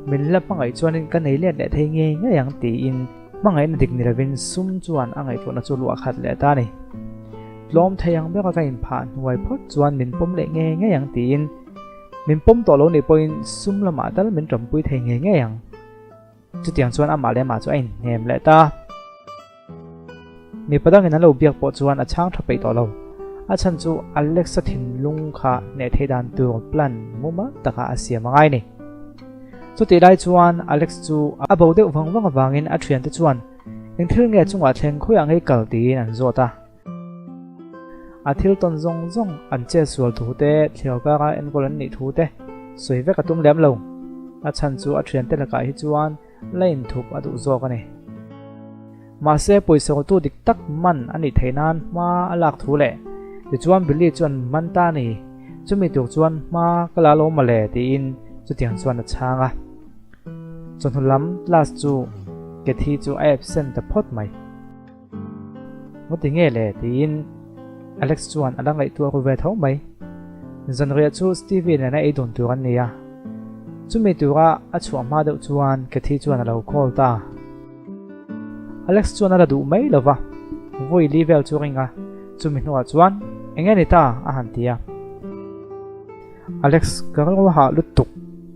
Min la hmangaih chuanin ka nei let leh thei ngei ngei ang tiin Hmangaihna dik ni lovin sum chuan a ngaihtuahna chu luah khat leh ta a ni. Tlawm thei ang bera ka inphah hnuai phawt chuan min pawm leh ngei ngei ang tiin min pawm tawh lo nih pawhin sum lamah tal min ṭawmpui thei ngei ngei ang. Chutiang chuan amah leh amah chu a inhnem leh ta. Mipa dangin an lo biak pawh chuan a chhang ṭha peih tawh lo. A chhan chu Alex-a thinlung kha hneh theih dan tur plan mumal taka a siam a ngai a ni. Chutih lai chuan Alex chu a bo deuh vang vang avangin a thiante chuan eng thil nge chungah thleng khawiah ngei kal tiin an zawt a. A thil tawn zawng zawng an chet sual thu te, thliau kara enkawl an nih thu te sawi vek a tum lem lo. A chhan chu a thiante lakah hi chuan la inthup a duh zawk a ni. Mahse pawisa rawtu dik tak man a nih theih nan hma a lak thu leh tichuan Billy chuan man ta a ni, chumi tur chuan hma ka la lo mawle tiin chutiang chuan a chhang a. Chawhnu lam class chu Kathy chu a absent ta phawt mai. Ngawti nge le tiin Alex chuan a la ngaihtuah ru ve tho mai. Zanriah chu Stevie nena ei dun tur an ni a, chumi tura a chhuah hma deuh chuan Kathy chuan a lo call ta. Alex chuan a la duh mai lo va, vawi li vel chu a ring a, chumi hnuah chuan eng nge ni ta a han ti a. Alex ka rilru hah lutuk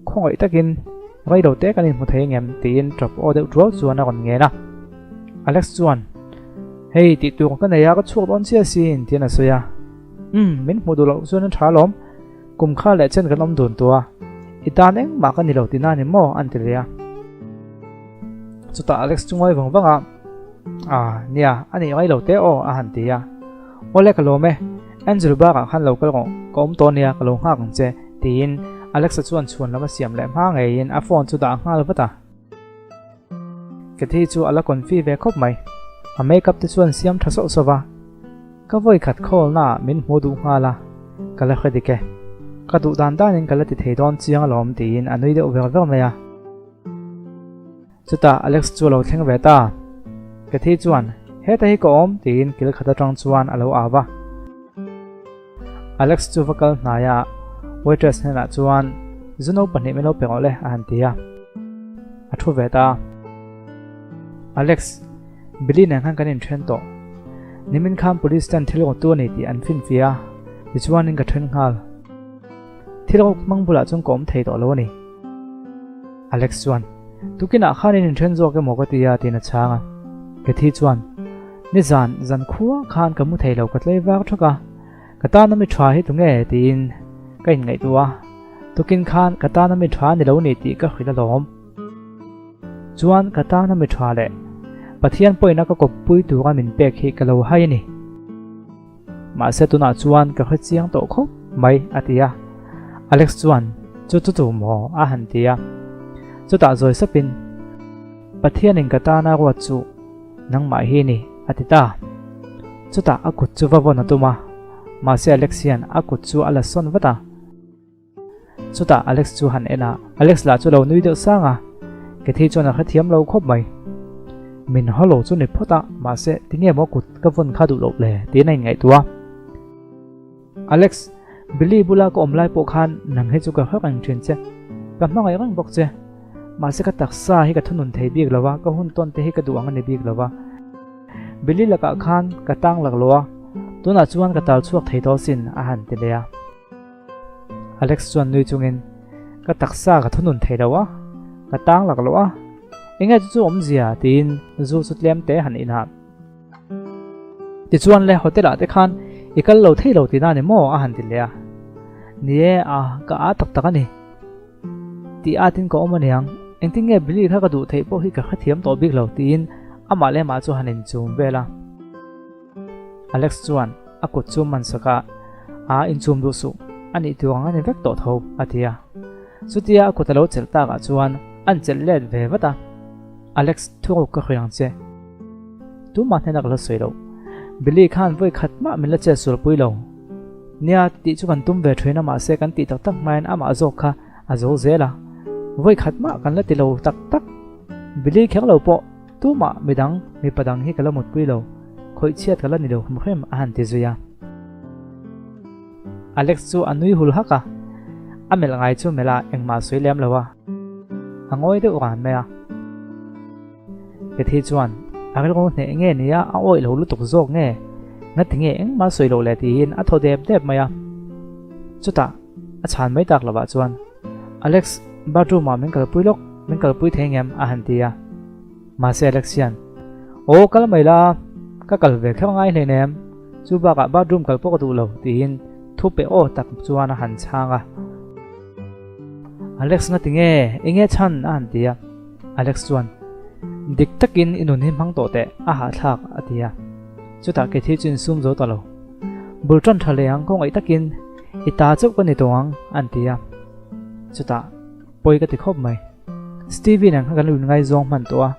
khawngaih takin Reilo te kan inhmu thei ngem? tiin ṭap aw deuh ṭuau chuan a rawn ngen a. Alex chuan, Hei, tih tur ka nei a, ka chhuak dawn chiah asin, tiin a sawi a. Umm, min hmuh duh loh chuan a ṭha alawm. Kum kha leh chen kan awm dun tawh a, i tan engmah ka ni lo tihna a ni maw? an ti leh a. Chutah Alex chu ngawi vang vang a, Ah, nia, a nih ngai lo teh aw, a han ti a. Awle ka lawm e, Angel bakah khan lo kal rawh, ka awm tawh nia, ka lo nghak ang che, tiin Alexa chuan chhuan lam a siam leh hma ngeiin a phone chu dah nghal vat a. Cathy chu a la confi ve khawp mai. A make up te chuan siam tha sauh sauh va. Ka vawi khat khawlna ah min hmu duh nghal a, ka la hre dik e. Ka duh dan danin ka la ti thei dawn chiang alawm tiin a nui deuh ver ver mai a. Chutah Alex chu a lo thleng ve ta. Cathy chuan, Heta hi ka awm tiin kil khat atang chuan a lo au va. Alex chu va kal hnai a, waitress hnenah chuan, Zu no pahnih min lo pe rawh le, a han ti a. A thu ve ta. Alex, Billy nen khan kan inthen tawh. Nimin khan police ten thil rawtu a ni tih an finfiah a, tichuanin ka then nghal. Thil rawk hmang bulah chuan ka awm thei tawh lo a ni. Alex chuan, Tukinah khan in inthen zawk emaw ka ti a, tiin a chhang a. Cathy chuan, Nizan, zan khua khan ka mu thei lo ka tlei vak thak a, ka tana mi tha hi tunge? tiin ka inngaihtuah a, tukin khan ka tana mi tha ni lo ni tih ka hrilh alawm. Chuan ka tana mi tha leh Pathian pawhina ka kawppui tura min pek hi ka lo hai a ni. Mahse tunah chuan ka hre chiang tawh khawp mai, a ti a. Alex chuan, Chu chu tu maw? a han ti a. Chutah zawi sapin, Pathianin ka tana ruat chu nangmah hi ni, a ti ta. Chutah a kut chu va vawn a tum a, mahse Alex hian a kut chu a la sawn vat a. Chutah Alex chu han en a, Alex lah chu lo nui deuh sang a, Cathy chuan a hrethiam lo khawp mai. Min haw lo chu ni phawt a, mahse tinge maw kut ka vawn kha duh loh le tiin a inngaihtuah a. Alex, Billy bula ka awm lai pawh khan nang hi chu ka hre reng thin che, ka hmangaih reng bawk che. Mahse ka taksa hi ka thunun thei bik lo a, ka hun tawn te hi ka duh ang a ni bik lo a. Billy lakah khan ka tang laklawh a, tunah chuan ka tal chhuak thei tawh sin a han ti leh a. Alex chuan nui chungin, Ka taksa ka thunun thei lo a, ka tang lak loh a, enge chu chu awmzia? tiin zu chu tlem te han inah. Tichuan le hotel ah te khan i kal lo thei lo tihna a ni maw? a han ti leh a. Ni e, a, ka a tak tak a ni. Tih atin ka awm aniang, engtin nge Billy kha ka duh theih pawh hi ka hrethiam tawh bik lo tiin amah leh amah chu han inchum vel a. Alex chuan a kut chu man sak a, A inchum duh suh, a nih tur ang a ni vek tawh tho, a ti a. Chutia a kut a lo chelh takah chuan an chelh let ve vat a, Alex, thuruk ka hrilh ang che. Tumah hnena ka la sawi loh. Billy khan vawi khat mah min la chet sualpui lo. Nia, tih chu kan tum ve thin a mahse kan tih tak tak hmain amah zawk kha a zo zel a. Vawi khat mah kan la ti lo tak tak. Billy kher lo pawh. Tumah midang, mipa dang hi ka la mutpui lo, khawih chhiat ka la ni lo hrim hrim a han ti zui a. Alex chu a nui hul hak a, a melh ngai chu melh a engmah sawi lem lo a, a ngawi deuh ran mai a. Cathy chuan a rilru hneh nge nia a awih lo lutuk zawk nge, ngati nge engmah sawi loh le tiin a thaw dep dep mai a. Chutah a chhan mai tak lovah chuan Alex, bathroom ah min kalpui lawk, min kalpui thei ngem? a han ti a. Mahse Alex hian, Aw, kal mai la, ka kal ve kher ngai hleinem, chu bakah bathroom kal pawh ka duh lo, tiin thu pe aw tak chuan a han chhang a. Alex nga tinge, enge chhan? a han ti a. Alex chuan, Dik takin i nun hi hmang tawh teh, a hahthlak, a ti a. Chutah Cathy chu insum zo ta lo. Bul tan tha leh ang khawngaih takin i ta chauh ka ni tawh ang, an ti a. Chutah pawi ka ti khawp mai. Stevie nen khan kan lo inngaizawng hman tawh a,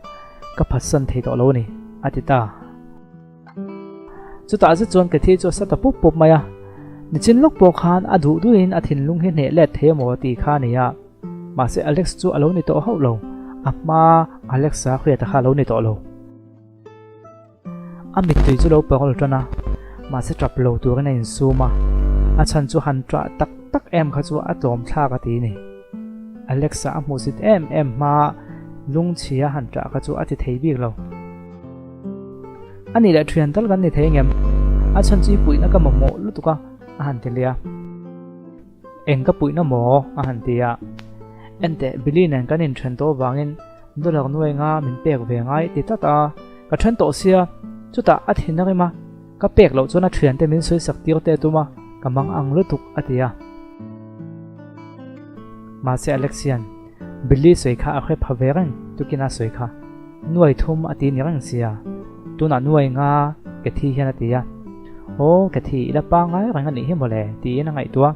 ka phatsan thei tawh lo a ni, a ti ta. Chutah zet chuan Cathy chu a sa ta pup pup mai a. Nichin lawk pawh khan a duh duhin a thinlung hi hneh let thei emaw tih kha a ni a. Mahse Alex chu a lo ni tawh hauh lo, a hmaa Alex-a hriata kha a lo ni tawh lo. A mittui chu lo pawrl tan a, mahse tap lo turin a insum a, a chhan chu han ṭah tak tak em kha chu a tlawm thlak a ti ni. Alexa a hmuhsit em em hmaa lungchhia han ṭah kha chu a ti thei bik lo. A nih leh ṭhian tal kan ni thei ngem? A chhan chu i puihna ka mamawh lutuk a, a han ti leh a. Eng ka puihna maw? a han ti a. Enteh, Billy nen kan inthen tawh vangin dollar nuai nga min pek ve ngai ti tlat a, ka then tawh sia, chutah a thin a rim a, ka pek loh chuan a thiante min sawi sak tir te tum a, ka mang ang lutuk a ti a. Mahse Alex hian Billy sawi kha a hre pha ve reng tukin a sawi kha nuai thum a ti ni reng sia, tunah nuai nga Cathy hian a ti a, Aw Cathy i la pangai reng a nih hi mawle tiin a ngaihtuah.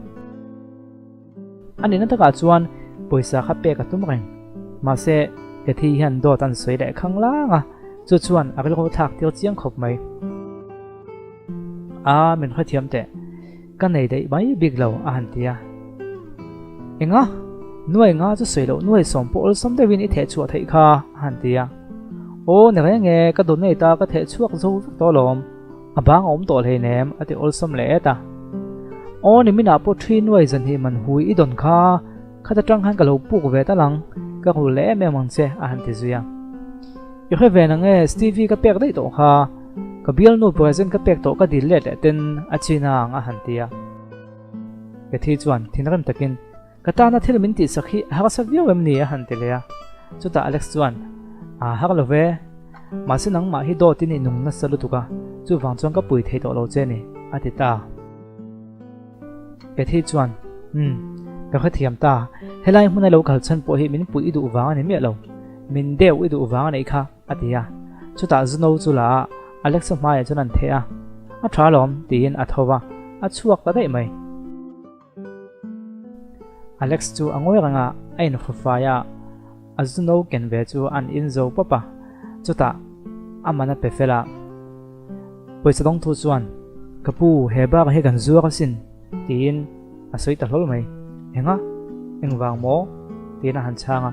A nihna takah chuan pawisa kha pek a tum reng. Mahse, Cathy hian dawt an sawi leh khang lang a, chu chuan a rilru thlak tir chiang khawp mai. A, min hrethiam teh. Ka nei daih mai bik lo, a han ti a. Enga? Nuai nga chu sawi loh nuai sawm pawh awlsam deuhin i theh chhuah theih kha, a han ti a. Aw, ni reng e, ka donate a, ka theh chhuak zo vek tawh alawm. A bang a awm tawh hleinem a ti awlsam leh et a. Aw niminah pawh thi nuai zan hi man hui i dawn kha, khat atang khan ka lo puk ve tal ang, ka hul leh em em ang che a han ti zui a. I hre ve nang e, Stevie ka pek daih tawh kha, ka bialnu present ka pek tawh ka dil let leh ten a chin ang a han ti a. Cathy chuan thinrim takin Ka tana thil min tihsak hi a harsa viau em ni? a han ti leh a. Chutah Alex chuan, A har lo ve. Mahse nangmah hi dawt in i nung nasa lutuk a, chuvang chuan ka pui thei tawh lo che ni, a ti ta. Cathy chuan, Umm, ka hrethiam ta. Helai hmuna lo kal chhan pawh hi min puih i duh vang a ni miah lo. Min deuh i duh vang a nih kha, a ti a. Chutah Zuno chu la a, Alexa hmaiah chuan an theh a. A tha alawm, tiin a tho va, a chhuak ta daih mai. Alex chu a ngawi reng a, a inhru fai a, a zu no ken ve chu an in zo pawp a, chutah a man a pe fel a. Pawisa dawng thu chuan, Ka pu, he bak hi kan zuar asin, tiin a sawi ta hlawl mai. Enga? Engvang maw? tiin a han chhang a.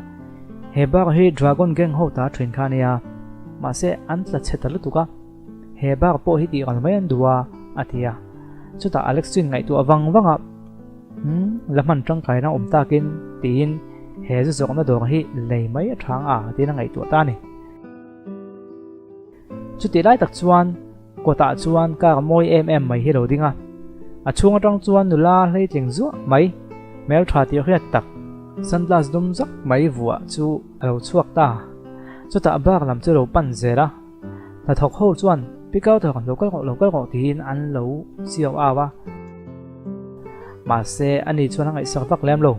He bak hi Dragon Gang ho ta thin kha a nia, mahse an tla chhe ta lutuk a. He bar pawh hi tih ral mai an duh a, a ti a. Chutah Alex chuin ngaihtuah vang vang a, Umm, la hman tangkaina awm takin, tiin he zu zawkna dawr hi lei mai a thang a, tiin a ngaihtuah ta a ni. Chutih lai tak chuan kawtah chuan car mawi em em mai hi a lo ding a. A chhung atang chuan nula hleitling zuah mai, hmeltha tih hriat tak, sunglass dum zak mai vuah chu a lo chhuak ta. Chutah bar lam chu a lo pan zel a. Hnathawk ho chuan Pi Carter lo kal rawh lo kal rawh tiin an lo chiau au a. Mahse ani chuan a ngaihsak vak lem lo.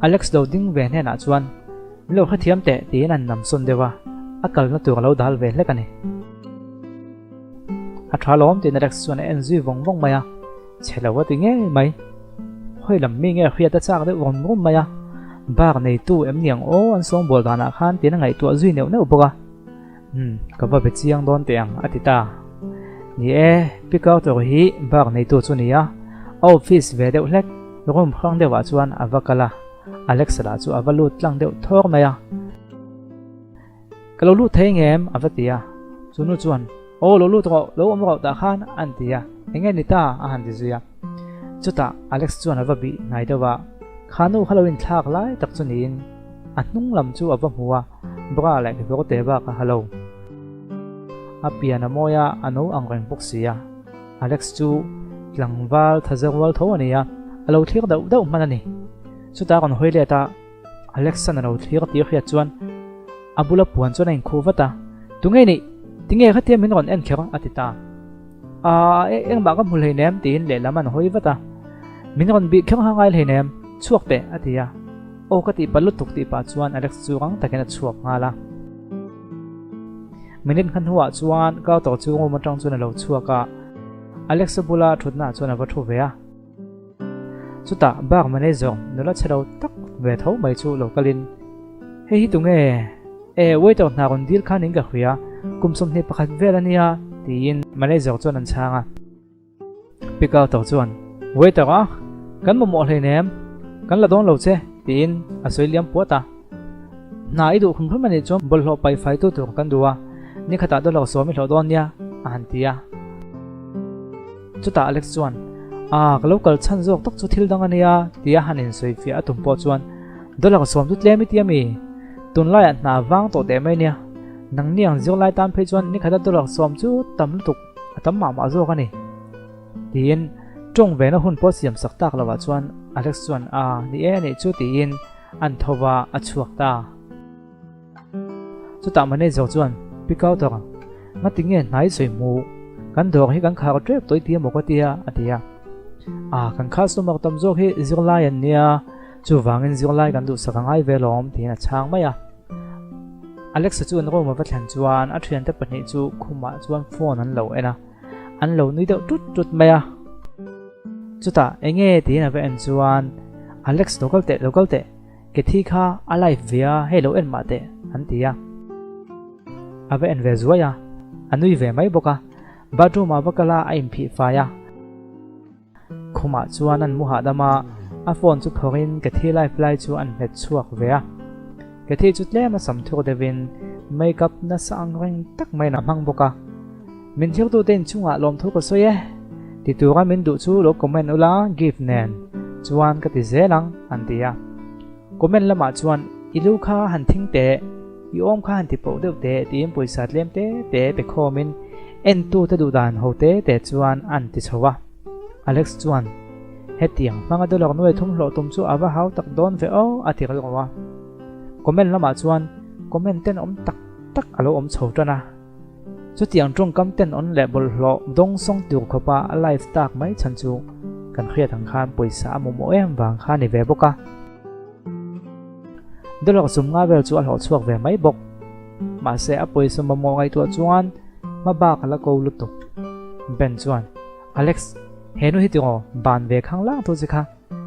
Alex lo ding ve hnenah chuan Min lo hrethiam teh tiin an nam sawn deuh a, a kalna tur a lo dal ve hlek a ni. A tha lawm tiin Alex chuan a en zui vawng vawng mai a, chhe lo a ti ngei mai. Hawi lam mi nge hriat a chak deuh rum rum mai a, bar neitu em niang aw an sawngbawl danah khan tiin a ngaihtuah zui neuh neuh bawk a. Umm, ka va be chiang dawn teh ang, a ti ta. Ni e, Pi Carter hi bar neitu chu ni a, a office ve deuh hlek, room hrang deuhah chuan a va kal a, Alexa lah chu a va lut tlang deuh thawr mai a. Ka lo lut thei ngem? a va ti a. Chu nu chuan, Aw, lo lut rawh, lo awm rawh tah khan, a ti a. Enge ni ta? a han ti zui a. Chutah Alex chuan a va bih hnai deuh a, kha nu kha lo inthlak lai tak chu niin a hnung lam chu a va hmu a, bra leh kekawr te bak a ha lo. A pian a mawi a, a no ang reng bawk si a. Alex chu tlangval thaze rual tho a ni a, a lo thlir dauh dauh hman a ni. Chutah a rawn hawi let a, Alex-an a lo thlir tih a hriat chuan a bula puan chuan a inkhuh vat a, Tunge nih? Tinge khatia min rawn en kher? a ti ta. Aaa, engmah ka hmu hleinem tiin lehlam an hawi vat a. Min rawn bih kher ha ngai hleinem, chhuak teh a ti a. Aw ka tihpalh lutuk tih pah chuan Alex chu rang takin a chhuak nghal a. Minute hma hnuah chuan Carter chu room atang chuan a lo chhuak a, Alex-a bula thutnaah chuan a va thu ve a. Chutah bar manager nula chhe lo tak ve tho mai chu lo kalin, Hei hi tunge? E, waiter hna rawn dil khan in ka hria, kum 21 vel a nia, tiin manager chuan an chhang a. Pi Carter chuan, Waiter a, kan mamawh hleinem, kan la dawn lo che, tiin a sawi liam puat a. Hna i duh hrim hrim a nih chuan bawlhhlawh paih faitu tur kan duh a, ni khatah dollar 10 i hlawh dawn nia, a han ti a. Chutah Alex chuan, Aa, ka lo kal chhan zawk tak chu thil dang a nia, tia han insawi fiah a tum pawh chuan, Dollar 10 chu tlem i ti a mi? Tunlaiah hna vang tawh teh mai nia. Nangni ang zirlai tan phei chuan ni khata dollar 10 chu tam lutuk, a tam mah mah zawk a ni. Tiin tawng vena hun pawh siam sak tak lovah chuan Alex chuan, Aa, ni e a nih chu, tiin. An tho va, a chhuak ta. Chutah manager chuan, Pi Kauter, ngati nge hnai sawi hmu? Kan dawr hi kan khar tep tawh i ti emaw ka tia, a ti a. A, kan customer tam zawk hi zirlai an nia, chuvangin zirlai kan duhsak a ngai ve lawm, tiin a chhang mai a. Alexa chu an room a va thlen chuan a thiante pahnih chu khumah chuan phone an lo en a, an lo nui deuh tut tut mai a. Chutah enge tiin a va en chuan, Alex lo kal teh, lo kal teh, Kethi kha a live ve a, hei lo en mah teh, an ti a. A va en ve zuai a, a nui ve mai bawk a. Bathroom ah va kal a, a inphih fai a. Khumah chuan an mu hahdam a, a phone chu phawrhin Kethi live lai chu an hmet chhuak ve a. Kethi chu tlem a sam thur deuhin make up nasa ang reng tak maiin a hmang bawk a. Min thirtute inchungah lawmthu ka sawi e, ti tura min duh chu lo comment ula gift nen chuan ka ti zel ang, an ti a. Comment lamah chuan i lu kha han thing teh, i awm kha han ti poh deuh teh tiin pawisa tlem te te pe khawmin entute duh dan ho te te chuan an ti chho a. Alex chuan, Hetiang hmanga dollar nuai thum hlawh tum chu a va hau tak dawn ve aw, a ti rilru a. Comment lamah chuan comment tenawm tak tak a lo awm chho tan a. Chutiang tawngkam tenawm leh bawlhhlawh dawngsawng tur khawpa a live tak mai chhan chu kan hriat ang khan pawisa a mamawh em vang kha a ni ve bawk a. Dollar sum nga vel chu a hlawh chhuak ve mai bawk. Mahse a pawisa mamawh ngaihtuah chuan hma bak a la ko lutuk. Ben chuan, Alex, he nu hi tiraw ban ve khang lang tu che kha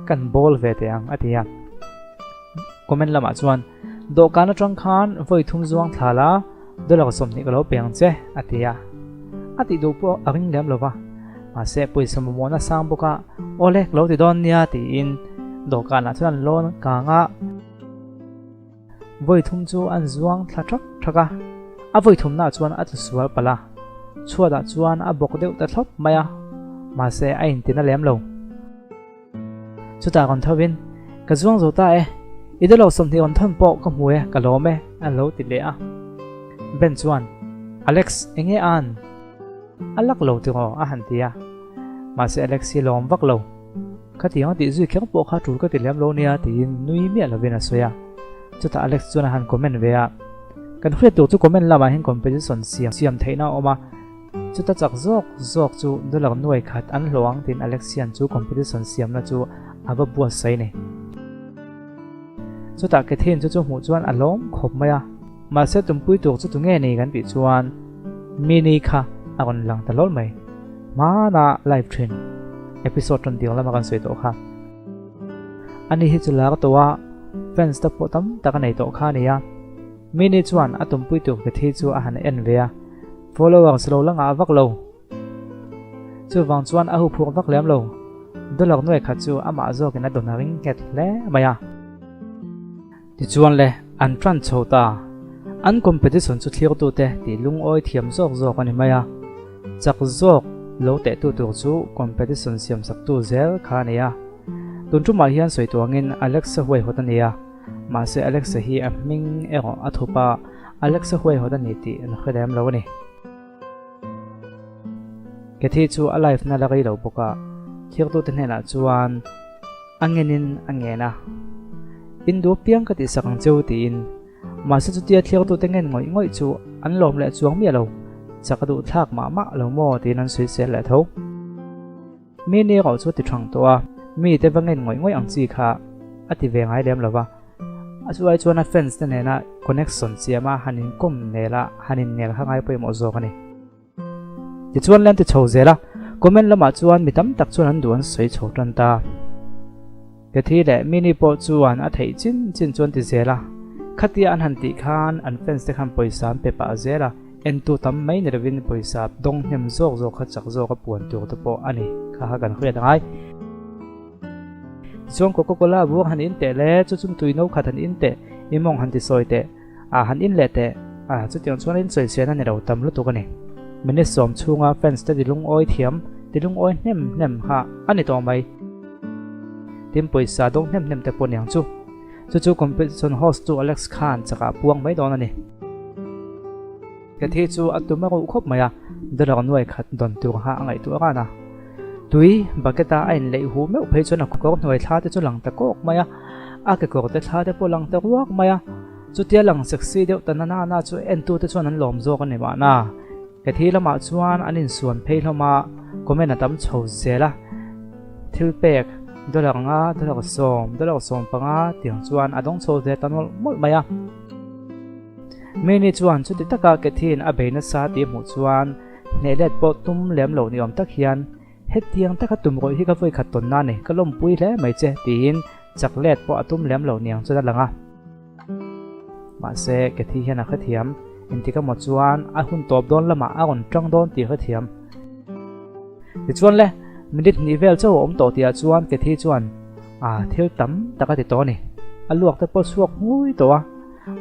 kan bawl ve teh ang a ti a. Comment lamah chuan, Dawhkan atang khan vawi thum zuang thla la, dollar 20 ka lo pe ang che, a ti a. A tih duh pawh a ring lem lo va. Mahse, pawisa mamawhna sang bawk a, Awle, ka lo ti dawn nia, tiin dawhkanah chuan an lawn kang a. Vawi thum chu an zuang thla thak thak a, a vawi thumnaah chuan a tlu sual palh a, chhuatah chuan a bawk deuh ta thlawp mai a, mahse a intina lem lo. Chutah rawn thovin, Ka zuang zo ta e, i dawllo 20 rawn thawn pawh ka hmu e, ka lawm e, a lo ti leh a. Ben chuan, Alex, enge an? A lak lo tiraw? a han ti a. Mahse Alex hi lawm vak lo. Khatiang a tih zui kher pawh kha tul ka ti lem lo nia tiin nui miah lovin a sawi a. Chutah Alex chuan a han comment ve a, Kan hriat tur chu comment lamah hian competition siam siam theihna a awm a, chuta chak zawk zawk chu dollar nuai khat an hlawh ang tiin Alex hian chu competition siamna chu a va buatsaih a ni. Chutah Catherine chu chu hmuh chuan a lawm khawp mai a, mahse tumpui tur chu tunge ni kan tih chuan Minnie kha a rawn lang ta hlawl mai. Hmana live thin episode rawn ding lama kan sawi tawh kha. Ani hi chu lar tawh a, fans te pawh tam tak a nei tawh kha a ni a. Minnie chuan a tumpui tur Cathy chu a han en ve a, followers lo la ngah vak lo. Chuvang chuan a huphurh vak lem lo. Dollar nuai khat chu amah zawkin a dawn a ring nghet hle mai a. Tichuan le, an tan chho ta. An competition chu thlirtute tih lungawi thiam zawk zawk a ni mai a. Chak zawk lo tehtu tur chu competition siamsaktu zel kha a ni a. Tun tumah hian sawi tuangin Alexa huaihawt a ni a. Mahse Alexa hi a hming erawh a thup a, Alexa huaihawt a ni tih an hre lem lo a ni. Cathy chu a live na la rei lo bawk a, thirtute hnenah chuan a ngenin a ngen a, In duh apiang ka tihsak ang cheu tiin. Mahse chutia thirtute ngen ngawih ngawih chu an lawm leh chuang miah lo, chak a duh thlak mah mah lo maw tiin an sawisel leh tho. Mi ni erawh chu a ti thang tawh a, mi te va ngen ngawih ngawih ang chi kha a ti ve ngai lem lo va. A chu ai chuan a fans te nena connection siam a han inkawm nel a, han innel kha ngai pawimawh zawk a ni. Tichuan le an ti chho zel a, comment lamah chuan mi tam tak chuan an duh an sawi chho tan ta. Cathy leh Minnie pawh chuan a theih chin chin chuan ti zel a, khatia an han tih khan an fans te khan pawisa an pe pah zel a, Entu tam mai ni lovin pawisa dawng hnem zawk zawk kha chak zawk a puan tur te pawh a ni kha kha kan hriat angai. Tichuan Coca Cola buang han in teh le, chu chung tui no khat han in teh, i mawng han ti sawi teh, a han in leh teh, a chutiang chuan in sawisel a ni lo tam lutuk a ni. Minute sawm chhunga fans te ti lungawi thiam, ti lungawi hnem hnem kha a ni tawh mai. Tin pawisa dawng hnem hnem te pawh niang chu. Chu chu competition host chu Alex khan chakah puang mai dawn a ni. Cathy chu a tum a ruh khawp mai a, dollar nuai khat dawn tur kha a ngaihtuah ran a. Tui bucket a a inleih huh meuh phei chuan a kawr hnuai thla te chu lang ta kawk mai a. A kekawrte thla te pawh lang ta ruak mai a, chutia lang sexy deuh ta na na na chu entute chuan an lawm zawk a ni mahna. Cathy lamah chuan an insuan phei hlawm a, comment a tam chho zel a, thil pek dollar nga, dollar sawm, dollar 15 tiang chuan a dawng chho ve ta nawlh mawlh mai a. Mini chuan chuti taka Cathy-in a bei nasa tih hmuh chuan hneh let pawh tum lem lo ni awm tak hian, Hetiang taka tum rawih hi ka vawi khat tawn na ni, ka lawmpui hle mai che, tiin chak let pawh a tum lem lo niang chuan a lang a. Mahse, Cathy hian a hrethiam, engtik emaw chuan a hun tawp dawn lamah a rawn tang dawn tih a hrethiam. Tichuan le, minute hnih vel chauh a awm tawh tihah chuan Cathy chuan a thil tam tak a ti tawh a ni. A luak te pawh chhuak ngui tawh a,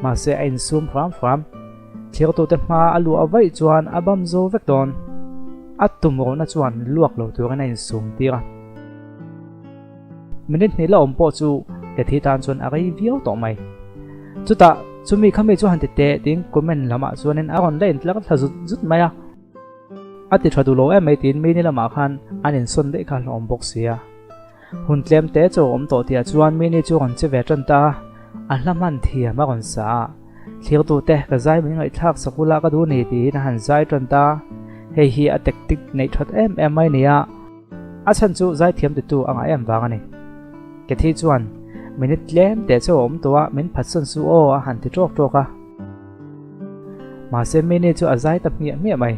mahse a insum hram hram. Thirtute hma a luah vaih chuan a bam zo vek dawn. A tum rawhna chuan luak lo turin a insum tir a. Minute hnih la awm pawh chu Cathy tan chuan a rei viau tawh mai. Chutah, chumi khami chu han ti teh tiin comment lamah chuanin a rawn la intlar thla zut zut mai a. A ti tha duh lo em mai tiin mini lamah khan an insawn daih kha hlawm bawk sia. Hun tlem te chu a awm tawh tihah chuan mini chu a rawn che ve tan ta a, a hla hman thiam a rawn sa a. Thlirtute ka zai min ngaihthlak sak ula ka duh ni tiin a han zai tan ta. Hei hi a tactic neih that em em mai nia. A chhan chu zaithiam titu a ngah em vang a ni. Cathy chuan, Minute tlem teh chu a awm tawh a, min phatsawn su aw a han ti tawk tawk a. Mahse Minnie chu a zai ta hmiah hmiah mai.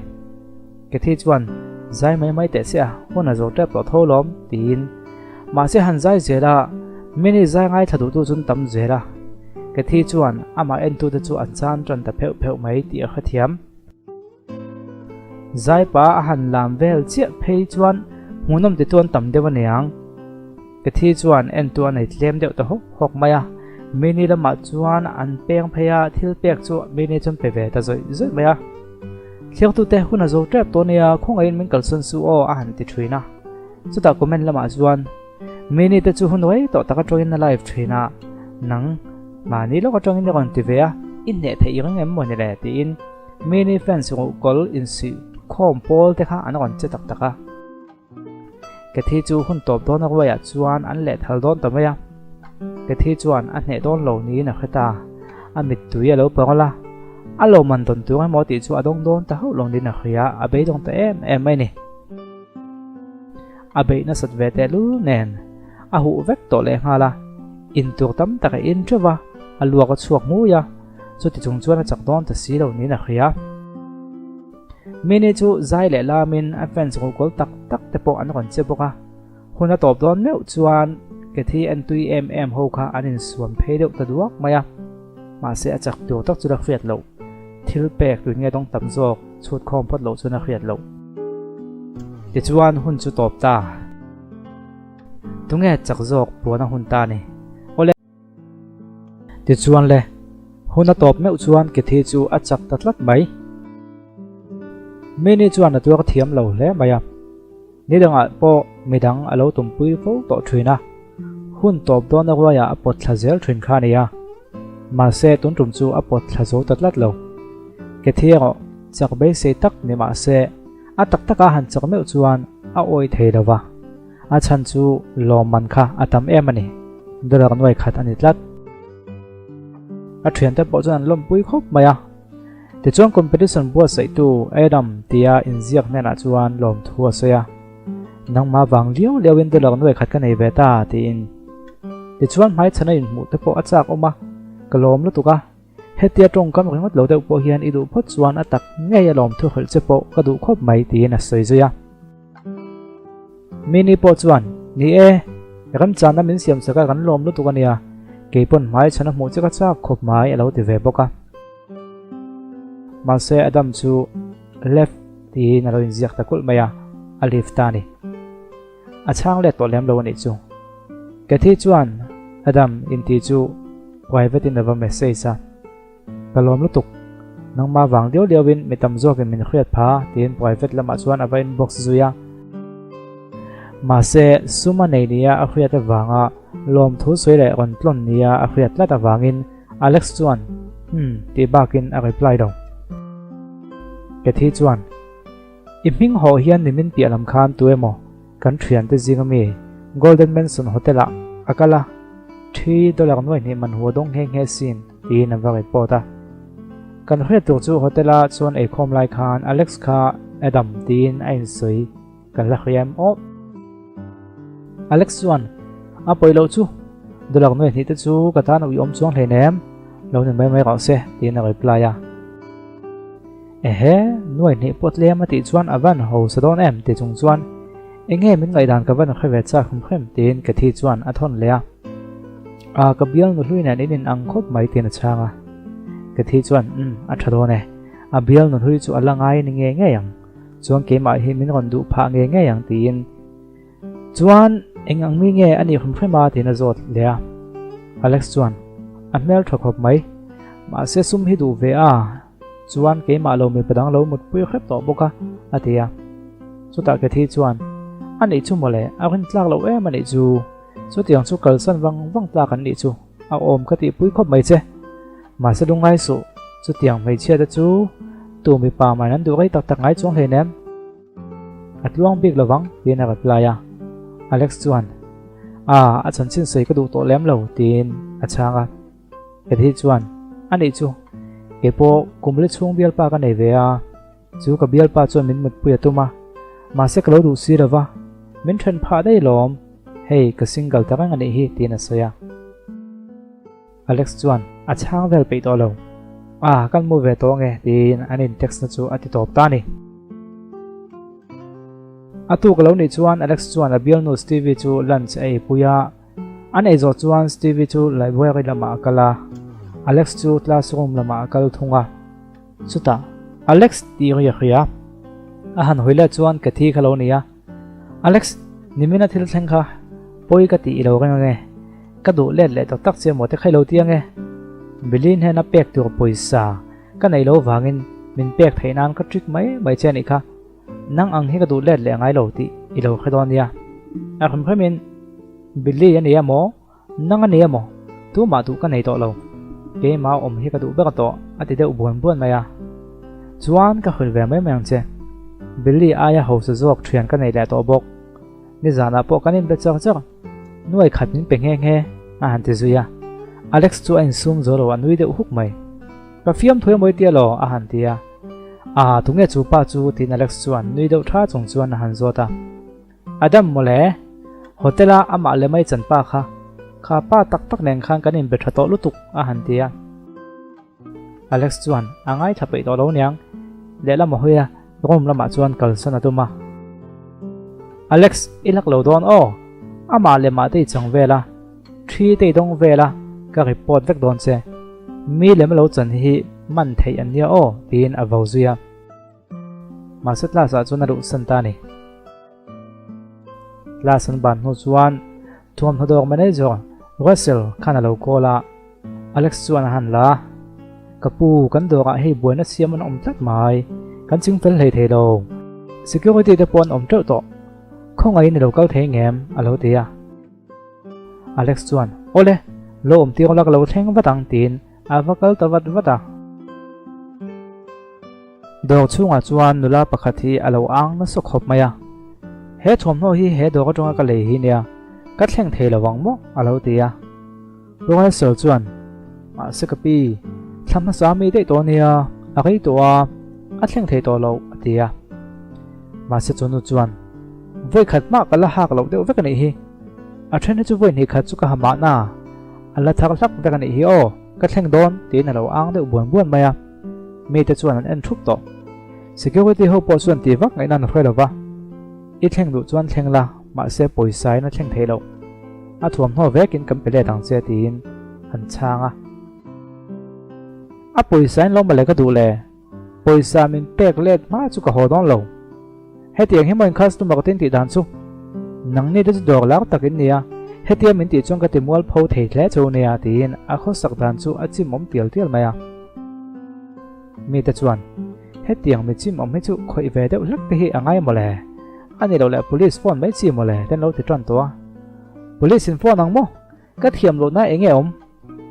Cathy chuan, Zai mai mai teh se a, hun a zo tep tawh tho lawm, tiin. Mahse han zai zel a, Minnie zai ngaithla duhtu chun tam zel a. Cathy chuan amah entute chu an chan tan ta pheuh pheuh mai tih a hrethiam. Zaipa a han lam vel chiah phei chuan hmuhnawm ti chuan tam deuh a niang. Cathy chuan entu a nei tlem deuh ta hawk hawk mai a, Minnie lamah chuan an peng phei a, thil pek chu Minnie chuan pe ve ta zawih zawih mai a. Thliaktute hun a zo tep tawh nia, khawngaihin min kalsawn suh aw a han ti thin a. Chutah comment lamah chuan Minnie te chu hun rei tawh tak atangin a live thin a, nang mahni lawk atangin i rawn ti ve a, i hneh theih reng em maw ni le tiin Mini fans ruhkawl insuih khawm pawl te kha an rawn che tak tak a. Cathy chu hun tawp dawn a ruaiah chuan an lehthal dawn ta mai a. Cathy chuan a hneh dawn lo niin a hre ta. A mittui a lo pawng a, a lawmman dawn tur emaw tih chu a dawng dawn ta hauh lo niin a hria, a beidawng ta em em mai ni. A beih nasat ve tehlul nen a huh vek tawh lehnghal a, intur tam tak a in teuh va, a luak a chhuak hmui a. Chuti chung chuan a chak dawn ta si lo niin a hria. Mini chu zai leh lamin a fans ruhkawl tak tak te pawh an rawn che bawk a. Hun a tawp dawn meuh chuan Cathy en tui em em ho kha an insuam phei deuh ta duak mai a. Mahse a chak tur tak chu la hriat loh. Thil pek tui nge dawng tam zawk chhut khawm phawt loh chuan a hriat loh. Tichuan hun chu tawp ta. Tunge chak zawk puan a hun ta ni. Awle. Tichuan le, hun a tawp meuh chuan Cathy chu a chak ta tlat mai. Minnie chuan a tuar thiam lo hle mai a, ni dangah pawh midang a lo tumpui fo tawh thin a, hun tawp dawn a ruaiah a pawt thla zel thin kha a ni a. Mahse tun tum chu a pawt thla zo ta tlat lo. Cathy erawh chak beisei tak ni mah se, a tak taka han chak meuh chuan a awih thei lo va. A chhan chu lawmman kha a tam em a ni, dollar nuai khat a ni tlat. A thiante pawh chuan an lawmpui khawp mai a. Tichuan competition buatsaihtu Adam tia inziak hnenah chuan lawmthu a sawi a, Nangmah vang liau liauin dollar nuai khat ka nei ve ta tiin. Tichuan hmaichhana inhmuh te pawh a chak awm a, ka lawm lutuk a. Hetia tawngkam ringawt lo deuh pawh hian i duh phawt chuan a tak ngei a lawmthu hrilh che pawh ka duh khawp mai tiin a sawi zui a. Mini pawh chuan, Ni e, remchana min siam chak a kan lawm lutuk a nia, kei pawn hmai chhan a hmuh che ka chak khawp mai a lo ti ve bawk a. Mahse Adam chu left tiin a lo inziak ta kulh mai a, a leave ta a ni. A chhang let tawh lem lo a nih chu. Cathy chuan Adam inti chu private in a va message a, Ka lawm lutuk. Nangmah vang liau liau in mi tam zawkin min hriat pha tiin private lamah chuan a va inbox zui a. Mahse, sum a nei nia a hriat avanga lawmthu sawi leh rawn tlawn nia a hriat tlat avangin Alex chuan Hmm tih bakin a reply lo. Cathy chuan. I hming hawh hian nimin piah lam khan tu emaw kan thiante zinga mi Golden Mansion Hotel ah a kal a. Thi dollar nuai hnih man hu a dawng nghe nghe sin, tiin a va report a. Kan hriat tur chu hotel a chuan eikhawm lai khan Alex kha Adam tiin a insawi kan la hria em aw. Alex chuan, A pawi loh chu, dollar nuai hnih te chu ka tan a uiawm chuang hleinem, lo ni mai mai rawh se, tiin a reply a. Ehe, nuai hnih pawh tlem a tih chuan a van hausa dawn em ti chung chuan enge min ngaihdan ka van hre ve chak hrim hrim tiin Cathy chuan a thawn leh a. A, ka bial nuhlui nen in in ang khawp mai tiin a chhang a. Cathy chuan umm, a tha dawn e. A bial nuhlui chu a la ngai ni ngei ngei ang. Chuan keimah hi min rawn duh phah ngei ngei ang tiin Chuan eng ang mi nge a nih hrim hrim a tiin a zawt leh a. Alex chuan a hmel tha khawp mai. Mahse sum hi duh ve a. Chuan keimah lo mipa dang lo mutpui hrep tawh bawk a, a ti a. Chutah Cathy chuan, A nih chu mawle, a rin tlak loh em a nih chu. Chutiang chu kalsan vang vang tlak an nih chu, a awm ka tihpui khawp mai che. Mahse lungngai suh, chutiang hmeichhia te chu tu mipa mah in an duh rei tak tak ngai chuang hleinem. A tluang bik lovang, tiin a reply a. Alex chuan, A, a chanchin sawi ka duh tawh lem lo, tiin a chhang a. Cathy chuan, A nih chu, kei pawh kum li chhung bialpa ka nei ve a, chu ka bialpa chuan min mutpui a tum a, mahse ka lo duh si lo va, min then phah daih lawm, hei ka single ta reng a nih hi tiin a sawi a. Alex chuan a chhang vel peih tawh lo, A, kan mu ve tawh ange tiin an in text na chu a ti tawp ta a ni. A tuk a lo nih chuan Alex chuan a bialnu Stevie chu lunch a eipui a, An ei zawh chuan Stevie chu library lamah a kal a, Alex chu classroom lamah a kal thung a. Chutah, Alex tih ri a hria. A han hawi let chuan Cathy kha lo ni a. Alex, nimina thil thleng kha pawi ka tih i lo reng ange. Ka duh let leh tak tak che maw te kha i lo ti ange. Billy hnena pek tur pawisa ka neih loh vangin min pek theih nan ka trick mai mai che a nih kha. Nang ang hi ka duh let leh ngai lo tih i lo hre dawn nia. A hrim hrimin Billy a ni emaw, nang a ni emaw, tumah duh ka nei tawh lo. Keimah awm hi ka duh ber tawh a ti deuh buan buan mai a. Chuan ka hrilh ve mai mai ang che. Billy aia hausa zawk thian ka nei leh tawh bawk. Nizanah pawh kan inbe char char. Nuai khat min pe nghe nghe a han ti zui a. Alex chu a insum zo lo a nui deuh huk mai. Ka fiamthu emaw i tia law a han ti a. A, tunge chu pa chu? tiin Alex chuan nui deuh tha chung chuan a han zawt a. Adam mawle, hotel a amah leh mai chan pa kha, kha pa tak tak nen khan kan inbe tha tawh lutuk a han ti a. Alex chuan a ngaithla peih tawh lo niang, lehlam a hawi a, room lamah chuan kalsan a tum a. Alex, i lak lo dawn aw, amah leh mah te i chang vel a. Thi te i dawng vel a, ka report vek dawn che. Mi lem lo chan hi man theih an nia aw, tiin a vo zui a. Mahse class ah chuan a luhsan ta a ni. Class an ban hnu chuan thuamhnaw dawr manager Russell khan a lo call a, Alex chuan a han la a. Ka pu, kan dawrah hei buaina siam an awm tlat mai, kan chingfel hlei thei lo. Security te pawh an awm teuh tawh. Khawngaihin i lo kal thei ngem? a lo ti a. Alex chuan, Awle, lo awm tir ula ka lo thleng vat ang tiin a va kal ta vat vat a. Dawr chhungah chuan nula pakhat hi a lo ang nasa khawp mai a. He thuamhnaw hi he dawr atanga ka lei hi nia, ka thleng thei lo ang maw? a lo ti a. Russell chuan, Mahse ka pi, thla hmasa mi daih tawh nia, a rei tawh a, a thleng thei tawh lo, a ti a. Mahse chu nu chuan, Vawi khat mah ka la hak loh deuh vek a nih hi. A then hi chu vawi hnih khat chu ka ha mahna, a la thar hlak vek a nih hi aw, ka thleng dawn, tiin a lo ang deuh buan buan mai a. Mite chuan an en thup tawh. Security ho pawh chuan ti vak ngaihna an hre lo va. I thleng duh chuan thleng la, mahse pawisa in a thleng thei loh. A thuamhnaw vekin kan pe let ang che tiin an chhang a. A pawisa in lo mawle ka duh le, pawisa min pek let hma chu ka haw dawn lo. Hetiang hi maw in customer te in tih dan chu? Nangni te chu dawr lar tak in nia, hetia min tih chuan ka ti mual pho thei hle chu nia tiin a khawsak dan chu a chimawm tial tial mai a. Mite chuan, Hetiang mi chimawm hi chu khawih ve deuh hlek te hi a ngai mawle. A ni lo leh police phone mai chi mawle ten lo ti tan tawh a. Police in phone ang maw? Ka thiam lohna eng nge awm?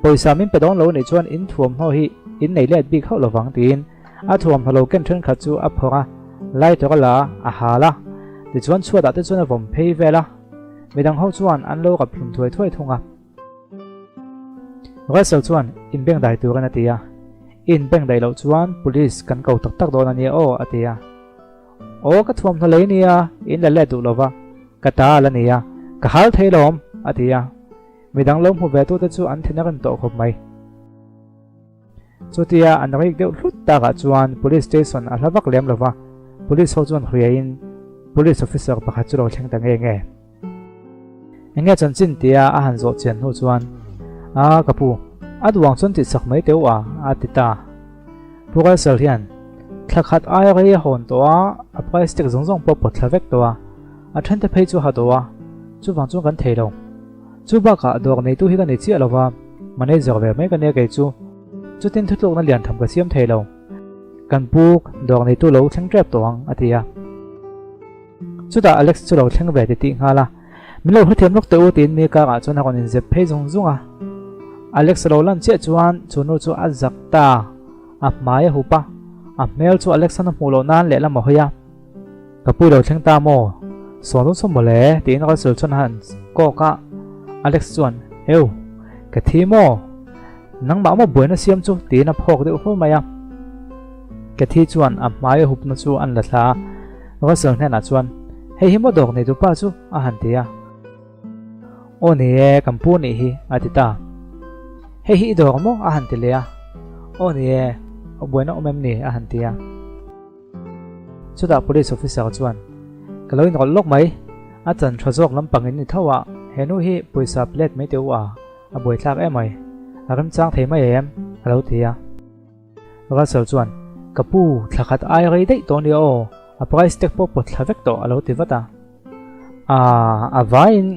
Pawisa min pe dawn lo nih chuan in thuamhnaw hi in nei let bik hauh lovang tiin a thuamhnaw lo ken thenkhat chu a phawrh a, lighter a la a, a hal a. Tichuan chhuatah te chuan a vawm phei vel a. Midang ho chuan an lo rap hlum thuai thuai thung a. Russell chuan inbengdai turin a ti a, I inbengdaih loh chuan police kan ko tak tak dawn a nia aw, a ti a. Aw ka thuamhnaw lei nia, in la let duh lova, ka ta a la nia, ka hal thei lawm, a ti a. Midang lo hmu ve tute chu an thin a rem tawh khawp mai. Chutia an rik deuh hlut takah chuan police station a hla vak lem lova, police ho chuan hriain police officer pakhat chu lo thleng ta nge nge. Eng nge chanchin tia a han zawh chian hnu chuan, A ka pu, a duang chuan tihsak mai teuh a, a ti ta. Pu Russell hian thla khat aia rei a hawn tawh a, a price tag zawng zawng pawh pawt thla vek tawh a, a thente phei chu a ha tawh a, chuvang chuan kan thei lo. Chu bakah dawr neitu hi ka nei chiah lo va, manager ve mai ka nia kei chu. Chutin thutlukna lian tham ka siam thei lo. Kan pu dawr neitu lo thleng tep tawh ang, a ti a. Chutah Alex chu lo thleng ve ti tih nghal a, Min lo hrethiam lawk teh u tiin mi karah chuan a rawn inzep phei zung zung a. Alex a lo lan chiah chuan chu nu chu a zak ta, a hmai a hup a, a hmel chu Alex an a hmuh loh nan lehlam a hawi a. Ka pui lo thleng ta maw? Sawn dawn sawn mawle tiin Russell chuan a han kawk a, Alex chuan, Eu, ka thi maw? Nangmah maw buaina siam chu? tiin a phawk deuh fo mai a. Kathy chuan a hmai a hupna chu an la thla a, Russell hnenah chuan, Hei hi maw dawk neitu pa chu? a han ti a. Aw ni e, kan pu nih hi, a ti ta. Hei hi i dawk maw? a han ti leh a. Aw ni e, a buaina awm em ni? a han ti a. Chutah police officer chuan, Ka lo inrawlh lawk mai, a chan tha zawk lampang in ni tho a, he nu hi pawisa plate mai teh u a, a buaithlak em mai, a remchang thei mai em? a lo ti a. Russell chuan, Ka pu, thla khat ai rei daih tawh nia aw, a price tag pawh pawt thla vek tawh a lo ti vat a. Aaa, a vaiin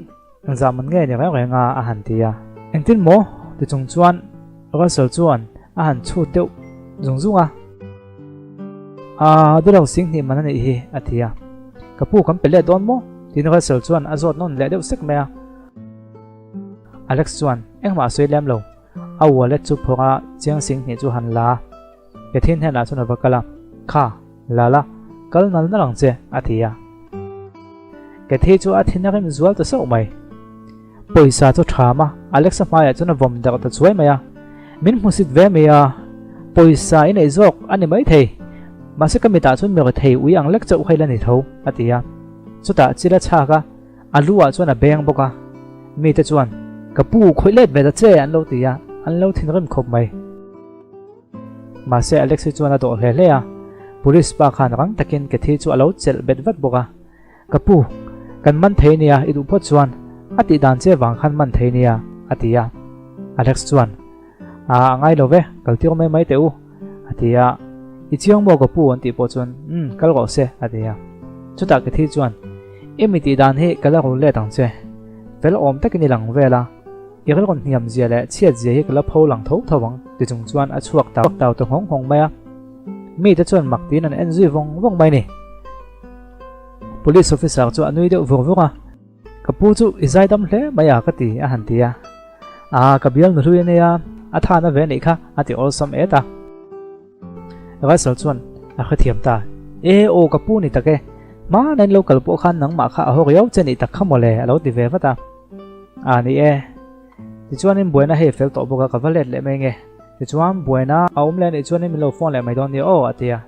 engzah man nge ni reng reng a a han ti a. Engtin maw? ti chung chuan Russell chuan a han chhut deuh zung zung a. Aaa, dilo singhnih man a nih hi, a ti a. Ka pu kan pe let dawn maw? tiin Russell chuan a zawt nawn leh deuh sek mai a. Alex chuan, Engmah a sawi lem lo. A wallet chu phawng a, chiang singhnih chu han la a. Catherine hnenah chuan a va kal a, Kha, la la, kal nal nal ang che, a ti a. Cathy chu a thin a rem zual ta sauh mai. Pawisa chu ṭham a, Alexa hmaiah chuan a vawm darh ta chuai mai a. Min hmusit ve mai a, pawisa i neih zawk a ni maithei, mahse ka mitah chuan mi rethei ui ang lek chauh kha i la ni tho, a ti a. Chutah chil a chhak a, A lu ah chuan a beng bawk a, mite chuan, Ka pu, khawih let ve ta che, an lo ti a, an lo thinrim khawp mai. Mahse Alexi chuan a dawh hle hle a, police pa khan rang takin Kathy chu a lo chelh bet vat bawk a, Ka pu, kan man thei nia, i duh phawt chuan, a tih dan che vang khan man thei nia, a ti a. Alex chuan, A, a ngai lo ve, kal tir mai mai teh u, a ti a. I chiang maw ka pu an tih pawh chuan, Umm, kal rawh se, a ti a. Chutah Kathy chuan, I mi tih dan hi ka la rul let ang che. Fel awm takin i lang vel a, i rilrawn hniam zia leh chhiat zia hi ka la pho lang tho tho ang, ti chung chuan a chhuak tau tau ta nghawng nghawng mai a. Mite chuan mak tiin an en zui vawng vawng mai ni. Police officer chu a nui deuh vur vur a. Ka pu chu i zaidam hle mai a ka ti a han ti a. Aa ka bial nu hlui a nia, a than a ve anih kha a ti awlsam et a. Russell chuan a hrethiam ta, E aw ka pu ni tak e, hmana in lo kal pawh khan nangmah kha a haw riau che nih tak kha mawle a lo ti ve vat a. Aa ni e, tichuanin buaina hei fel tawh bawk a ka va let leh mai nge, tichuan buaina a awm leh anih chuanin min lo phone leh mai dawn nia aw a ti a.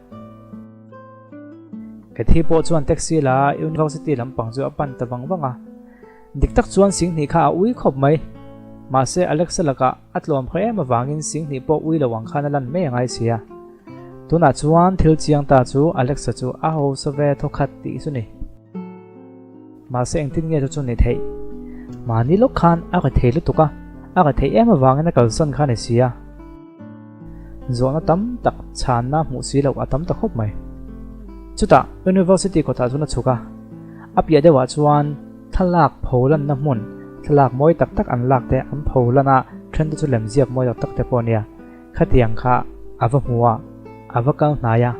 Kathy pawh chuan taxi la University lampang chu a pan ta vang vang a. Dik tak chuan Singhnih kha a ui khawp mai. Mahse Alexa lakah a tlawm khaw em avangin Singhnih pawh ui lo ang khan a lan mai a ngai si a. Tunah chuan thil chiang ta chu Alexa chu a hausa ve thawkhat tih chu ni. Mahse engtin nge chu chu ni theih? Mahni lawk khan a ri thei lutuk a, a ri theih em avangin a kalsan kha a ni si a. Zawhna tam tak chhanna hmuh si loh a tam ta khawp mai. Chutah University kawtah chuan a chhuk a, a piah deuhah chuan thlalak pho lanna hmun, thlalak mawi tak tak an lak te an pho lan a, then te chu lemziak mawi tak tak te pawh a nia. Khatiang kha a va hmu a, a va kal hnai a.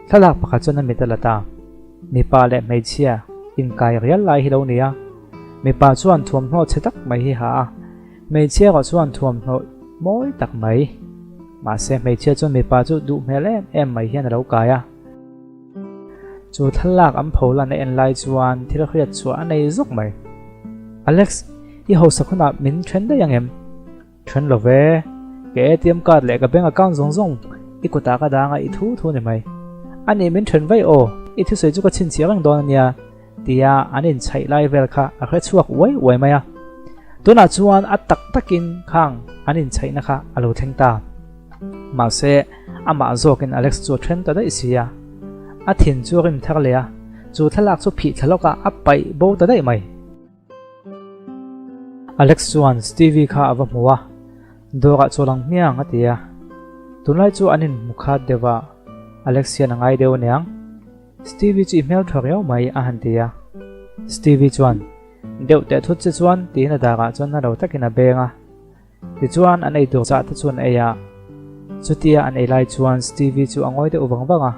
Thlalak pakhat chuan a mit a la ta. Mipa leh hmeichhia inkai rial lai hi lo ni a, mipa chuan thuamhnaw chhe tak mai hi ha a, Hmeichhia erawh chuan thuamhnaw mawi tak mai. Mahse hmeichhia chuan mipa chu duh hmel em em mai hian a lo kai a. Chu thlalak an pho lan a en lai chuan thil hriat chhuah a nei zuk mai. Alex, i hausak hunah min then daih ang em? Then lo ve, ka ATM card leh ka bank account zawng zawng i kutah ka dang a i thu thu ni mai. A nih min then vaih aw, i thusawi chu ka chhinchhiah reng dawn a nia tia an inchhaih lai vel kha a hre chhuak uai uai mai a. Tunah chuan a tak takin khang an inchhaihna kha a lo thleng ta. Mahse, amah zawkin Alex chu a then ta daih si a. A thin chu a rim thar leh a, chu thlalak chu phih thla lawkah a paih bo ta daih mai. Alex chuan Stevie kha a va hmu a, Dawrah chawl ang hmiang a ti a. Tunlai chu an inhmu khat deuh a, Alex hian a ngai deuh aniang. Stevie chu i hmel tha riau mai a han ti a. Stevie chuan, Deuh teh thut che chuan tiin a darah chuan na lo takin a beng a. Tichuan an ei tur chah te chu an ei a. Chutia an ei lai chuan Stevie chu a ngawi deuh vang vang a.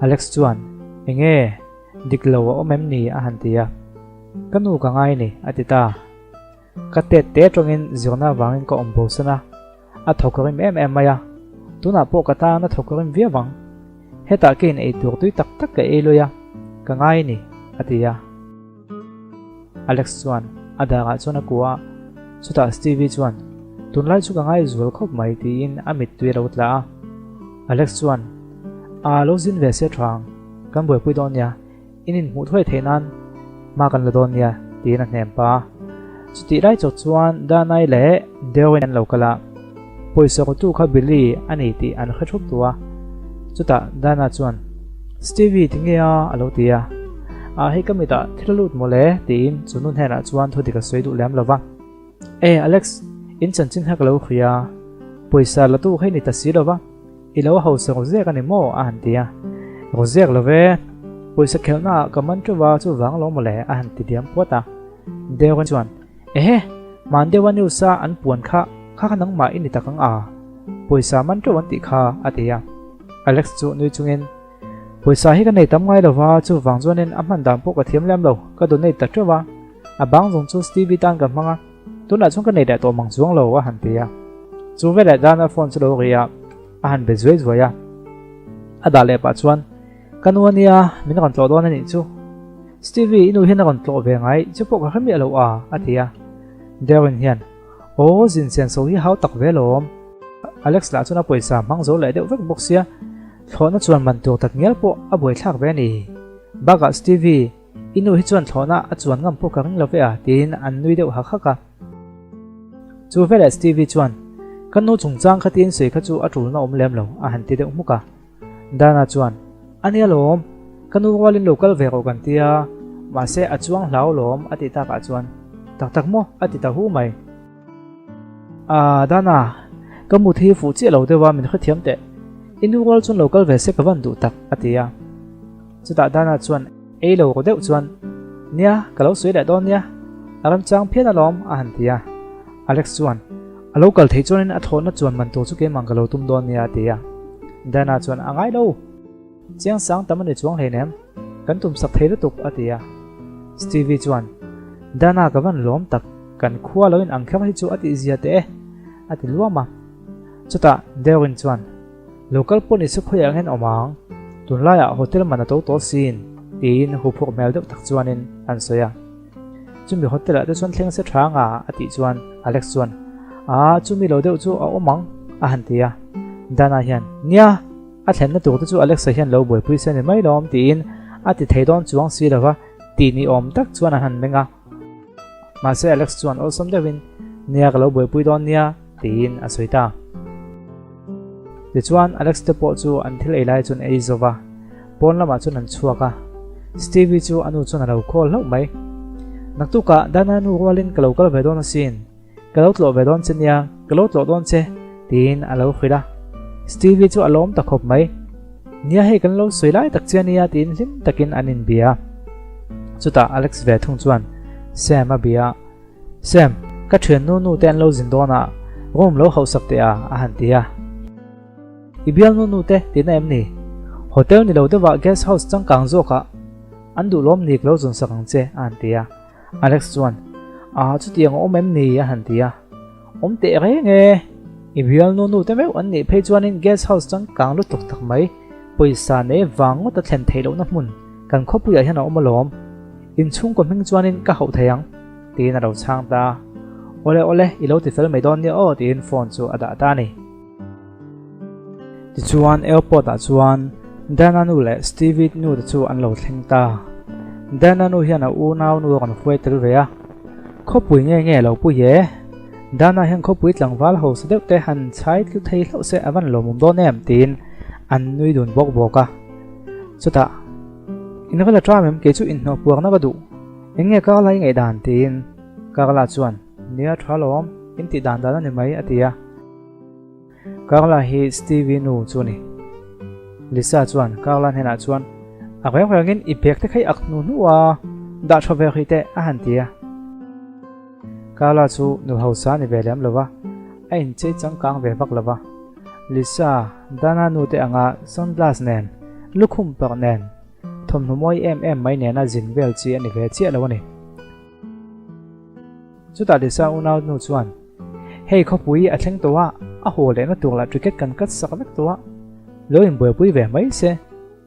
Alex chuan, Enge? Dik lo a awm em ni? a han ti a. Ka nu ka ngai ni, a ti ta. Ka tet te atangin zirna avangin ka awm bosan a, a thawk rim em em mai a. Tunah pawh ka tan a thawk rim viau ang. Hetah ka in ei tur tui tak tak ka ei lui a, ka ngai ni, a ti a. Alex chuan a darah chuan a kuah a, chutah Stevie chuan, Tunlai chu ka ngai zual khawp mai tiin a mittui a lo tla a. Alex chuan, Aa lo zin ve se tha ang, kan buaipui dawn nia, in inhmuh thuai theih nan hma kan la dawn nia tiin a hnem pa a. Chutih lai chawk chuan Danai leh Darren an lo kal a, pawisa rutu kha Billy a ni tih an hre thup duh a. Chutah Dana chuan, Stevie tinge a? a lo ti a. Ah hei ka mitah thil a lut mawle tiin chu nu hnenah chuan thu dik a sawi duh lem lo va. E Alex, in chanchin kha ka lo hria, pawisa la tu hei ni ta si lo va, i lo hausa rawzek a ni maw? a han ti a. Rawzek lo ve, pawisa khelhna ah ka man teuh a chuvang lo mawle a han ti diam puat a. Darren chuan, Ehe, hman deuha news a an puan kha, kha kha nangmah i ni tak ang a, pawisa man teuh an tih kha a ti a. Alex chu nui chungin, Pawisa hi ka nei tam ngai lo va, chuvang chuanin a hman dan pawh ka thiam lem lo, ka donate ta teuh a. A bang zawng chu Stevie tan ka hmang a, tunah chuan ka nei leh tawh mang chuang lo a han ti a. Chu veleh Dana phone chu lo ri a, a han be zuai zuai a. A dah leh pah chuan, Ka nu ania, min rawn tlawh dawn a nih chu. Stevie, i nu hian a rawn tlawh ve ngai, chu pawh ka hre miah lo a, a ti a. Darren hian, Aw, zin senso hi hau tak ve lawm. Alex lah chuan a pawisa hmang zo leh deuh vek bawk sia, thlawhna chuan man tur tak ngial pawh a buaithlak ve a ni. Bakah Stevie, I nu hi chuan thlawhna a chuan ngam pawh ka ring lo ve a, tiin an nui deuh hak hak a. Chu veleh Stevie chuan, Ka nu chungchang kha tiin sawi kha chu a tulna awm lem lo, a han ti deuh hmuk a. Dana chuan, A nia lawm, ka nu rualin lo kal ve rawh kan ti a, mahse a chuang hlau lawm, a tih takah chuan, Tak tak maw? a ti ta hu mai. Aaa Dana, ka mut hi fuh chiah lo deuh a, min hrethiam teh. I nu rual chuan lo kal ve se ka van duh tak, a ti a. Chutah Dana chuan ei lo ru deuh chuan, Nia, ka lo sawi leh dawn nia, a remchang phian alawm, a han ti a. Alex chuan, A lo kal theih chuanin a thlawhna chuan man tur chu keimah ka lo tum dawn nia, a ti a. Dana chuan, A ngai lo! Chiang sang tam a ni chuang hleinem, kan tum sak thei lutuk, a ti a. Stevie chuan, Dana ka van lawm tak, kan khua lo in ang kher hi chu a tih zia teh e, a ti luam a. Chutah Darwin chuan, Lo kal pawh ni se khawiah ngen awm ang, tunlaiah hotel man a to tawh sin, tiin huphurh hmel deuh tak chuanin an sawi a. Chumi hotel ah te chuan thleng se tha anga a tih chuan Alex chuan, Aa, chumi lo deuh chu a awm ang, a han ti a. Dana hian, Nia! A thlenna tur te chu Alexa hian lo buaipui se ni mai lawm tiin a ti thei dawn chuang si lova tih ni awm tak chuan an han meng a. Mahse Alex chuan awlsam deuhin, Nia ka lo buaipui dawn nia tiin a sawi ta. Tichuan Alex te pawh chu an thil ei lai chuan ei zo va, pawn lamah chuan an chhuak a. Stevie chu a nu chuan a lo call hlauh mai. Naktukah Dana nu rualin ka lo kal ve dawn asin. Ka lo tlawh ve dawn che nia, ka lo tlawh dawn che, tiin a lo hrilh a. Stevie chu a lawm ta khawp mai. Nia hei kan lo sawi lai tak che ania tiin hlim takin an inbia a. Chutah Alex ve thung chuan Sam a bia a, Sam, ka thiannu nu te an lo zin dawn a, room lo hauhsak teh a, a han ti a. I bialnu nu te tihna em ni? Hotel ni lo deuhah guest house changkang zawkah an duh lawm ni ka lo zawnsak ang che, a han ti a. Alex chuan, Aa, chutiang a awm em ni? a han ti a. Awm teh reng e! I bialnu nu te meuh an nih phei chuanin guest house changkang lutuk tak mai, pawisa nei vang ngawt a thlen theih lohna hmun kan khawpuiah hian a awm alawm. Inchhungkaw hming chuanin ka hauh thei ang, tiin a lo chhang ta. Awle awle, i lo ti fel mai dawn nia aw tiin phone chu a dah ta a ni. Tichuan airport ah chuan Dana nu leh Stevie nu te chu an lo thleng ta. Dana nu hian a unau nu a rawn hruai tel ve a, Khawpui nge nge lo pui e? Dana hian khawpui tlangval hausa deuh te han chhai tlu thei hlauh se a van lawmawm dawn em tiin an nui dun bawk bawk a. Chutah, In va la ṭam em? Kei chu inhnawh puakna ka duh. Eng nge Carla i ngaihdan? tiin Carla chuan, Nia ṭha lawm, in tih dan dan a ni mai a ti a. Carla hi Stevie nu chu a ni. Lisa chuan Carla hnenah chuan, A reng rengin i bag te kha i ak hnu hnu a, dah tha ve hrih teh a han ti a. Carla chu nu hausa a ni ve lem lo va, a inchei changkang ve vak lo va. Lisa, Dana nu te anga sunglass nen, lukhum parh nen, thawmhnaw mawi em em mai nena zin vel chi a ni ve chiah lo a ni. Chutah Lisa unau nu chuan, Hei khawpui a thleng tawh a, a haw lehna tur lah ticket kan cut sak vek tawh a, lo inbuaipui ve mai se,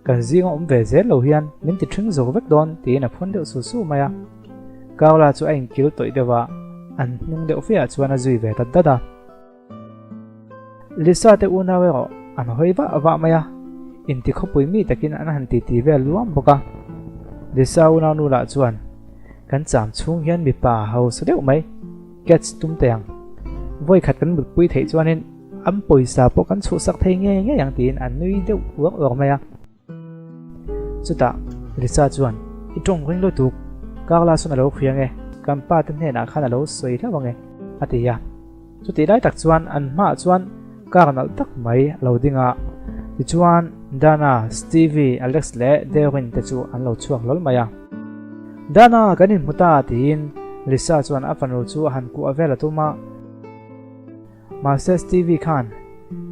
kan zinga awm ve zel lo hian min ti ṭhing zawk vek dawn tiin a phun deuh su su mai a. Carla chu a inkil tawih deuh a, an hnung deuh feah chuan a zui ve dat dat a. Lisa te unau erawh an hawi vah vah mai a, inti khawpui mi takin an han titi vel luam bawk a. Lisa unau nu lah chuan, Kan cham chhung hian mipa hausa deuh mai, catch tum teh ang. Vawi khat kan mutpui theih chuanin an pawisa pawh kan chhuhsak thei ngei ngei ang tiin an nui deuh uang uang mai a. Chutah Lisa chuan, I tawng ring lutuk, Carla sawn a lo hria nge, kan pa te hnenah khan a lo sawi hlauh ange, a ti a. Chutih lai tak chuan an hmaah chuan car nalh tak mai a lo ding a, tichuan Dana, Stevie, Alex leh Darren te chu an lo chhuak hlawl mai a. Dana, kan inhmu ta, tiin Lisa chuan a fanu chu a han kuah vel a tum a. Mahse Stevie khan,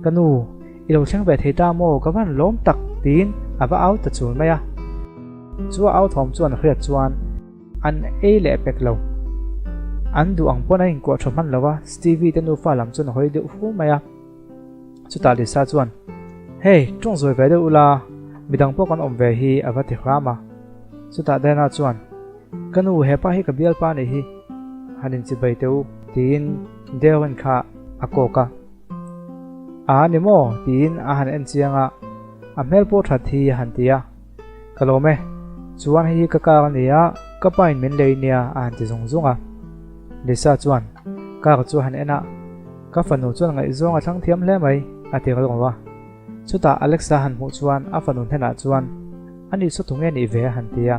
Ka nu, i lo thleng ve thei ta maw, ka van lawm tak, tiin a va au ta chul mai a. Chu a au thawm chuan a hriat chuan an ei leh pek lo. An duh ang pawn a inkuah tha hman lo a, Stevie te nufa lam chuan a hawi deuh hu mai a. Chutah Lisa chuan, Hey, tawng zawi ve deuh ula, midang pawh kan awm ve hi a va ti hram a. Chutah Dana chuan, Ka nu, hepa hi ka bialpa anih hi, han inchibai teh u, tiin Darren kha a kawk a. A ni maw? tiin a han en chiang a, a hmel pawh that hi a han ti a. Ka lawm e, chuan hei hi ka car a ni a, ka pa in min lei nia a han ti zung zung a. Lisa chuan car chu a han en a, ka fanu chuan ngaihzawng a thlang thiam hle mai a ti rilru a. Chutah Alexa han hmuh chuan a fanu hnenah chuan a nih saw tunge nih ve a han ti a.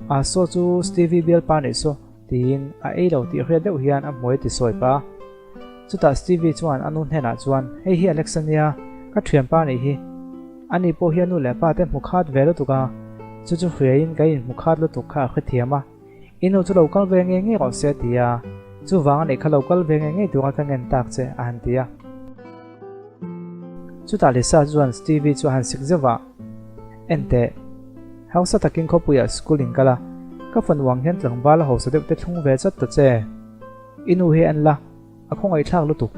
A saw chu Stevie bialpa nih saw tiin a ei lo tih hriat deuh hian a hmuai ti sawi pah a. Chutah Stevie chuan a nu hnenah chuan, Hei hi Alex a nia, ka thianpa nih hi. Ani pawh hi a nu leh pa te hmu khat ve lutuk a, chu chu hriaiin ka inhmu khat lutuk kha a hrethiam a. I nu chu lo kal ve ngei ngei rawh se a ti a, chuvang a nih kha lo kal ve ngei ngei tura ka ngen tak che a han ti a. Chutah Lisa chuan Stevie chu a han sik zeuh a, Enteh, hausa takin khawpuiah school in kal a, ka fanu ang hian tlangval a hausa deuh te thlung ve chat ta che. I nu hi en la, a khawngaihthlak lutuk.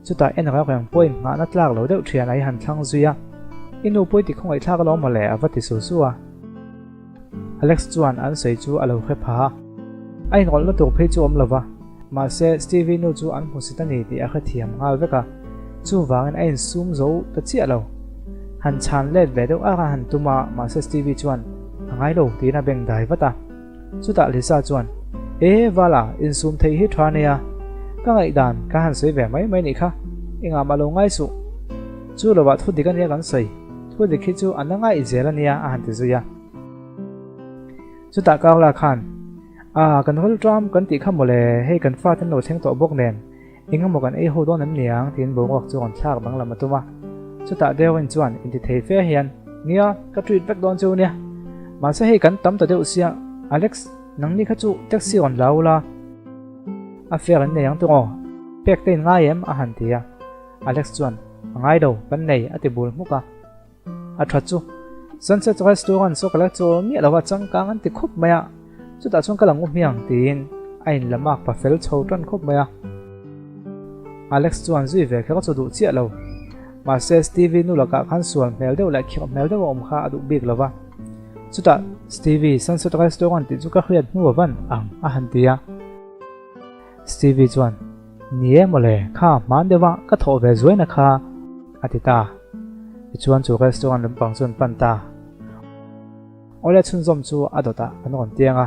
Chutah en reng reng pawhin nghahna tlak lo deuh thian a i han thlang zui a, I nu pawh i ti khawngaihthlak alawm mawle a va ti su su a. Alex chuan an sawi chu a lo hre pha a, a inrawlhna tur phei chu awm lo va, mahse Stevie nu chu an hmusit a ni tih a hrethiam nghal vek a, chuvangin a insum zo ta chiah lo. Han chhan let ve deuh ak a han tum a, mahse Stevie chuan a ngai lo tiin a beng dai vat a. Chutah Lisa chuan, E, Vala, insum theih hi tha nia. Ka ngaihdan ka han sawi ve mai mai nih kha. Engah mah lo ngai suh. Chu lovah thu dik ania kan sawi. Thu dik hi chu a na ngaih zel ania a han ti zui a. Chutah Carla khan, A, kan hawl ṭam kan tih kha mawle, hei kan fate an lo thleng tawh bawk nen. Engemaw kan ei ho dawn em niang tiin boruak chu rawn thlak danglam a tum a. Chutah Darwin chuan inti thei fe hian, Nia, ka treat vek dawn chu nia. Mahse hei kan tam ta deuh sia, Alex, nangni kha chu taxi rawn la ula, a fare an nei ang tawh aw, pek te in ngai em? a han ti a. Alex chuan, A ngai lo, kan nei, a ti bul hmuk a. A tha chu. Sunset Restaurant saw ka la chawl miah lo a, changkang an ti khawp mai a, chutah chuan ka la ngu hmiang tiin a in la mak pa fel chho tan khawp mai a. Alex chuan zui ve kher chu duh chiah lo. Mahse Stevie nu lakah khan sual hmel deuh leh khirh hmel deuh a awm kha a duh bik lo va. Chutah Stevie, Sunset Restaurant tih chu ka hriat hnu a van ang a han ti a. Stevie chuan, Ni e mawle, kha hman deuh a, ka thawh ve zuaina kha, a ti ta. Tichuan chu restaurant lampang chu an pan ta. Awle chhunzawm chu a dawtah an rawn tiang a.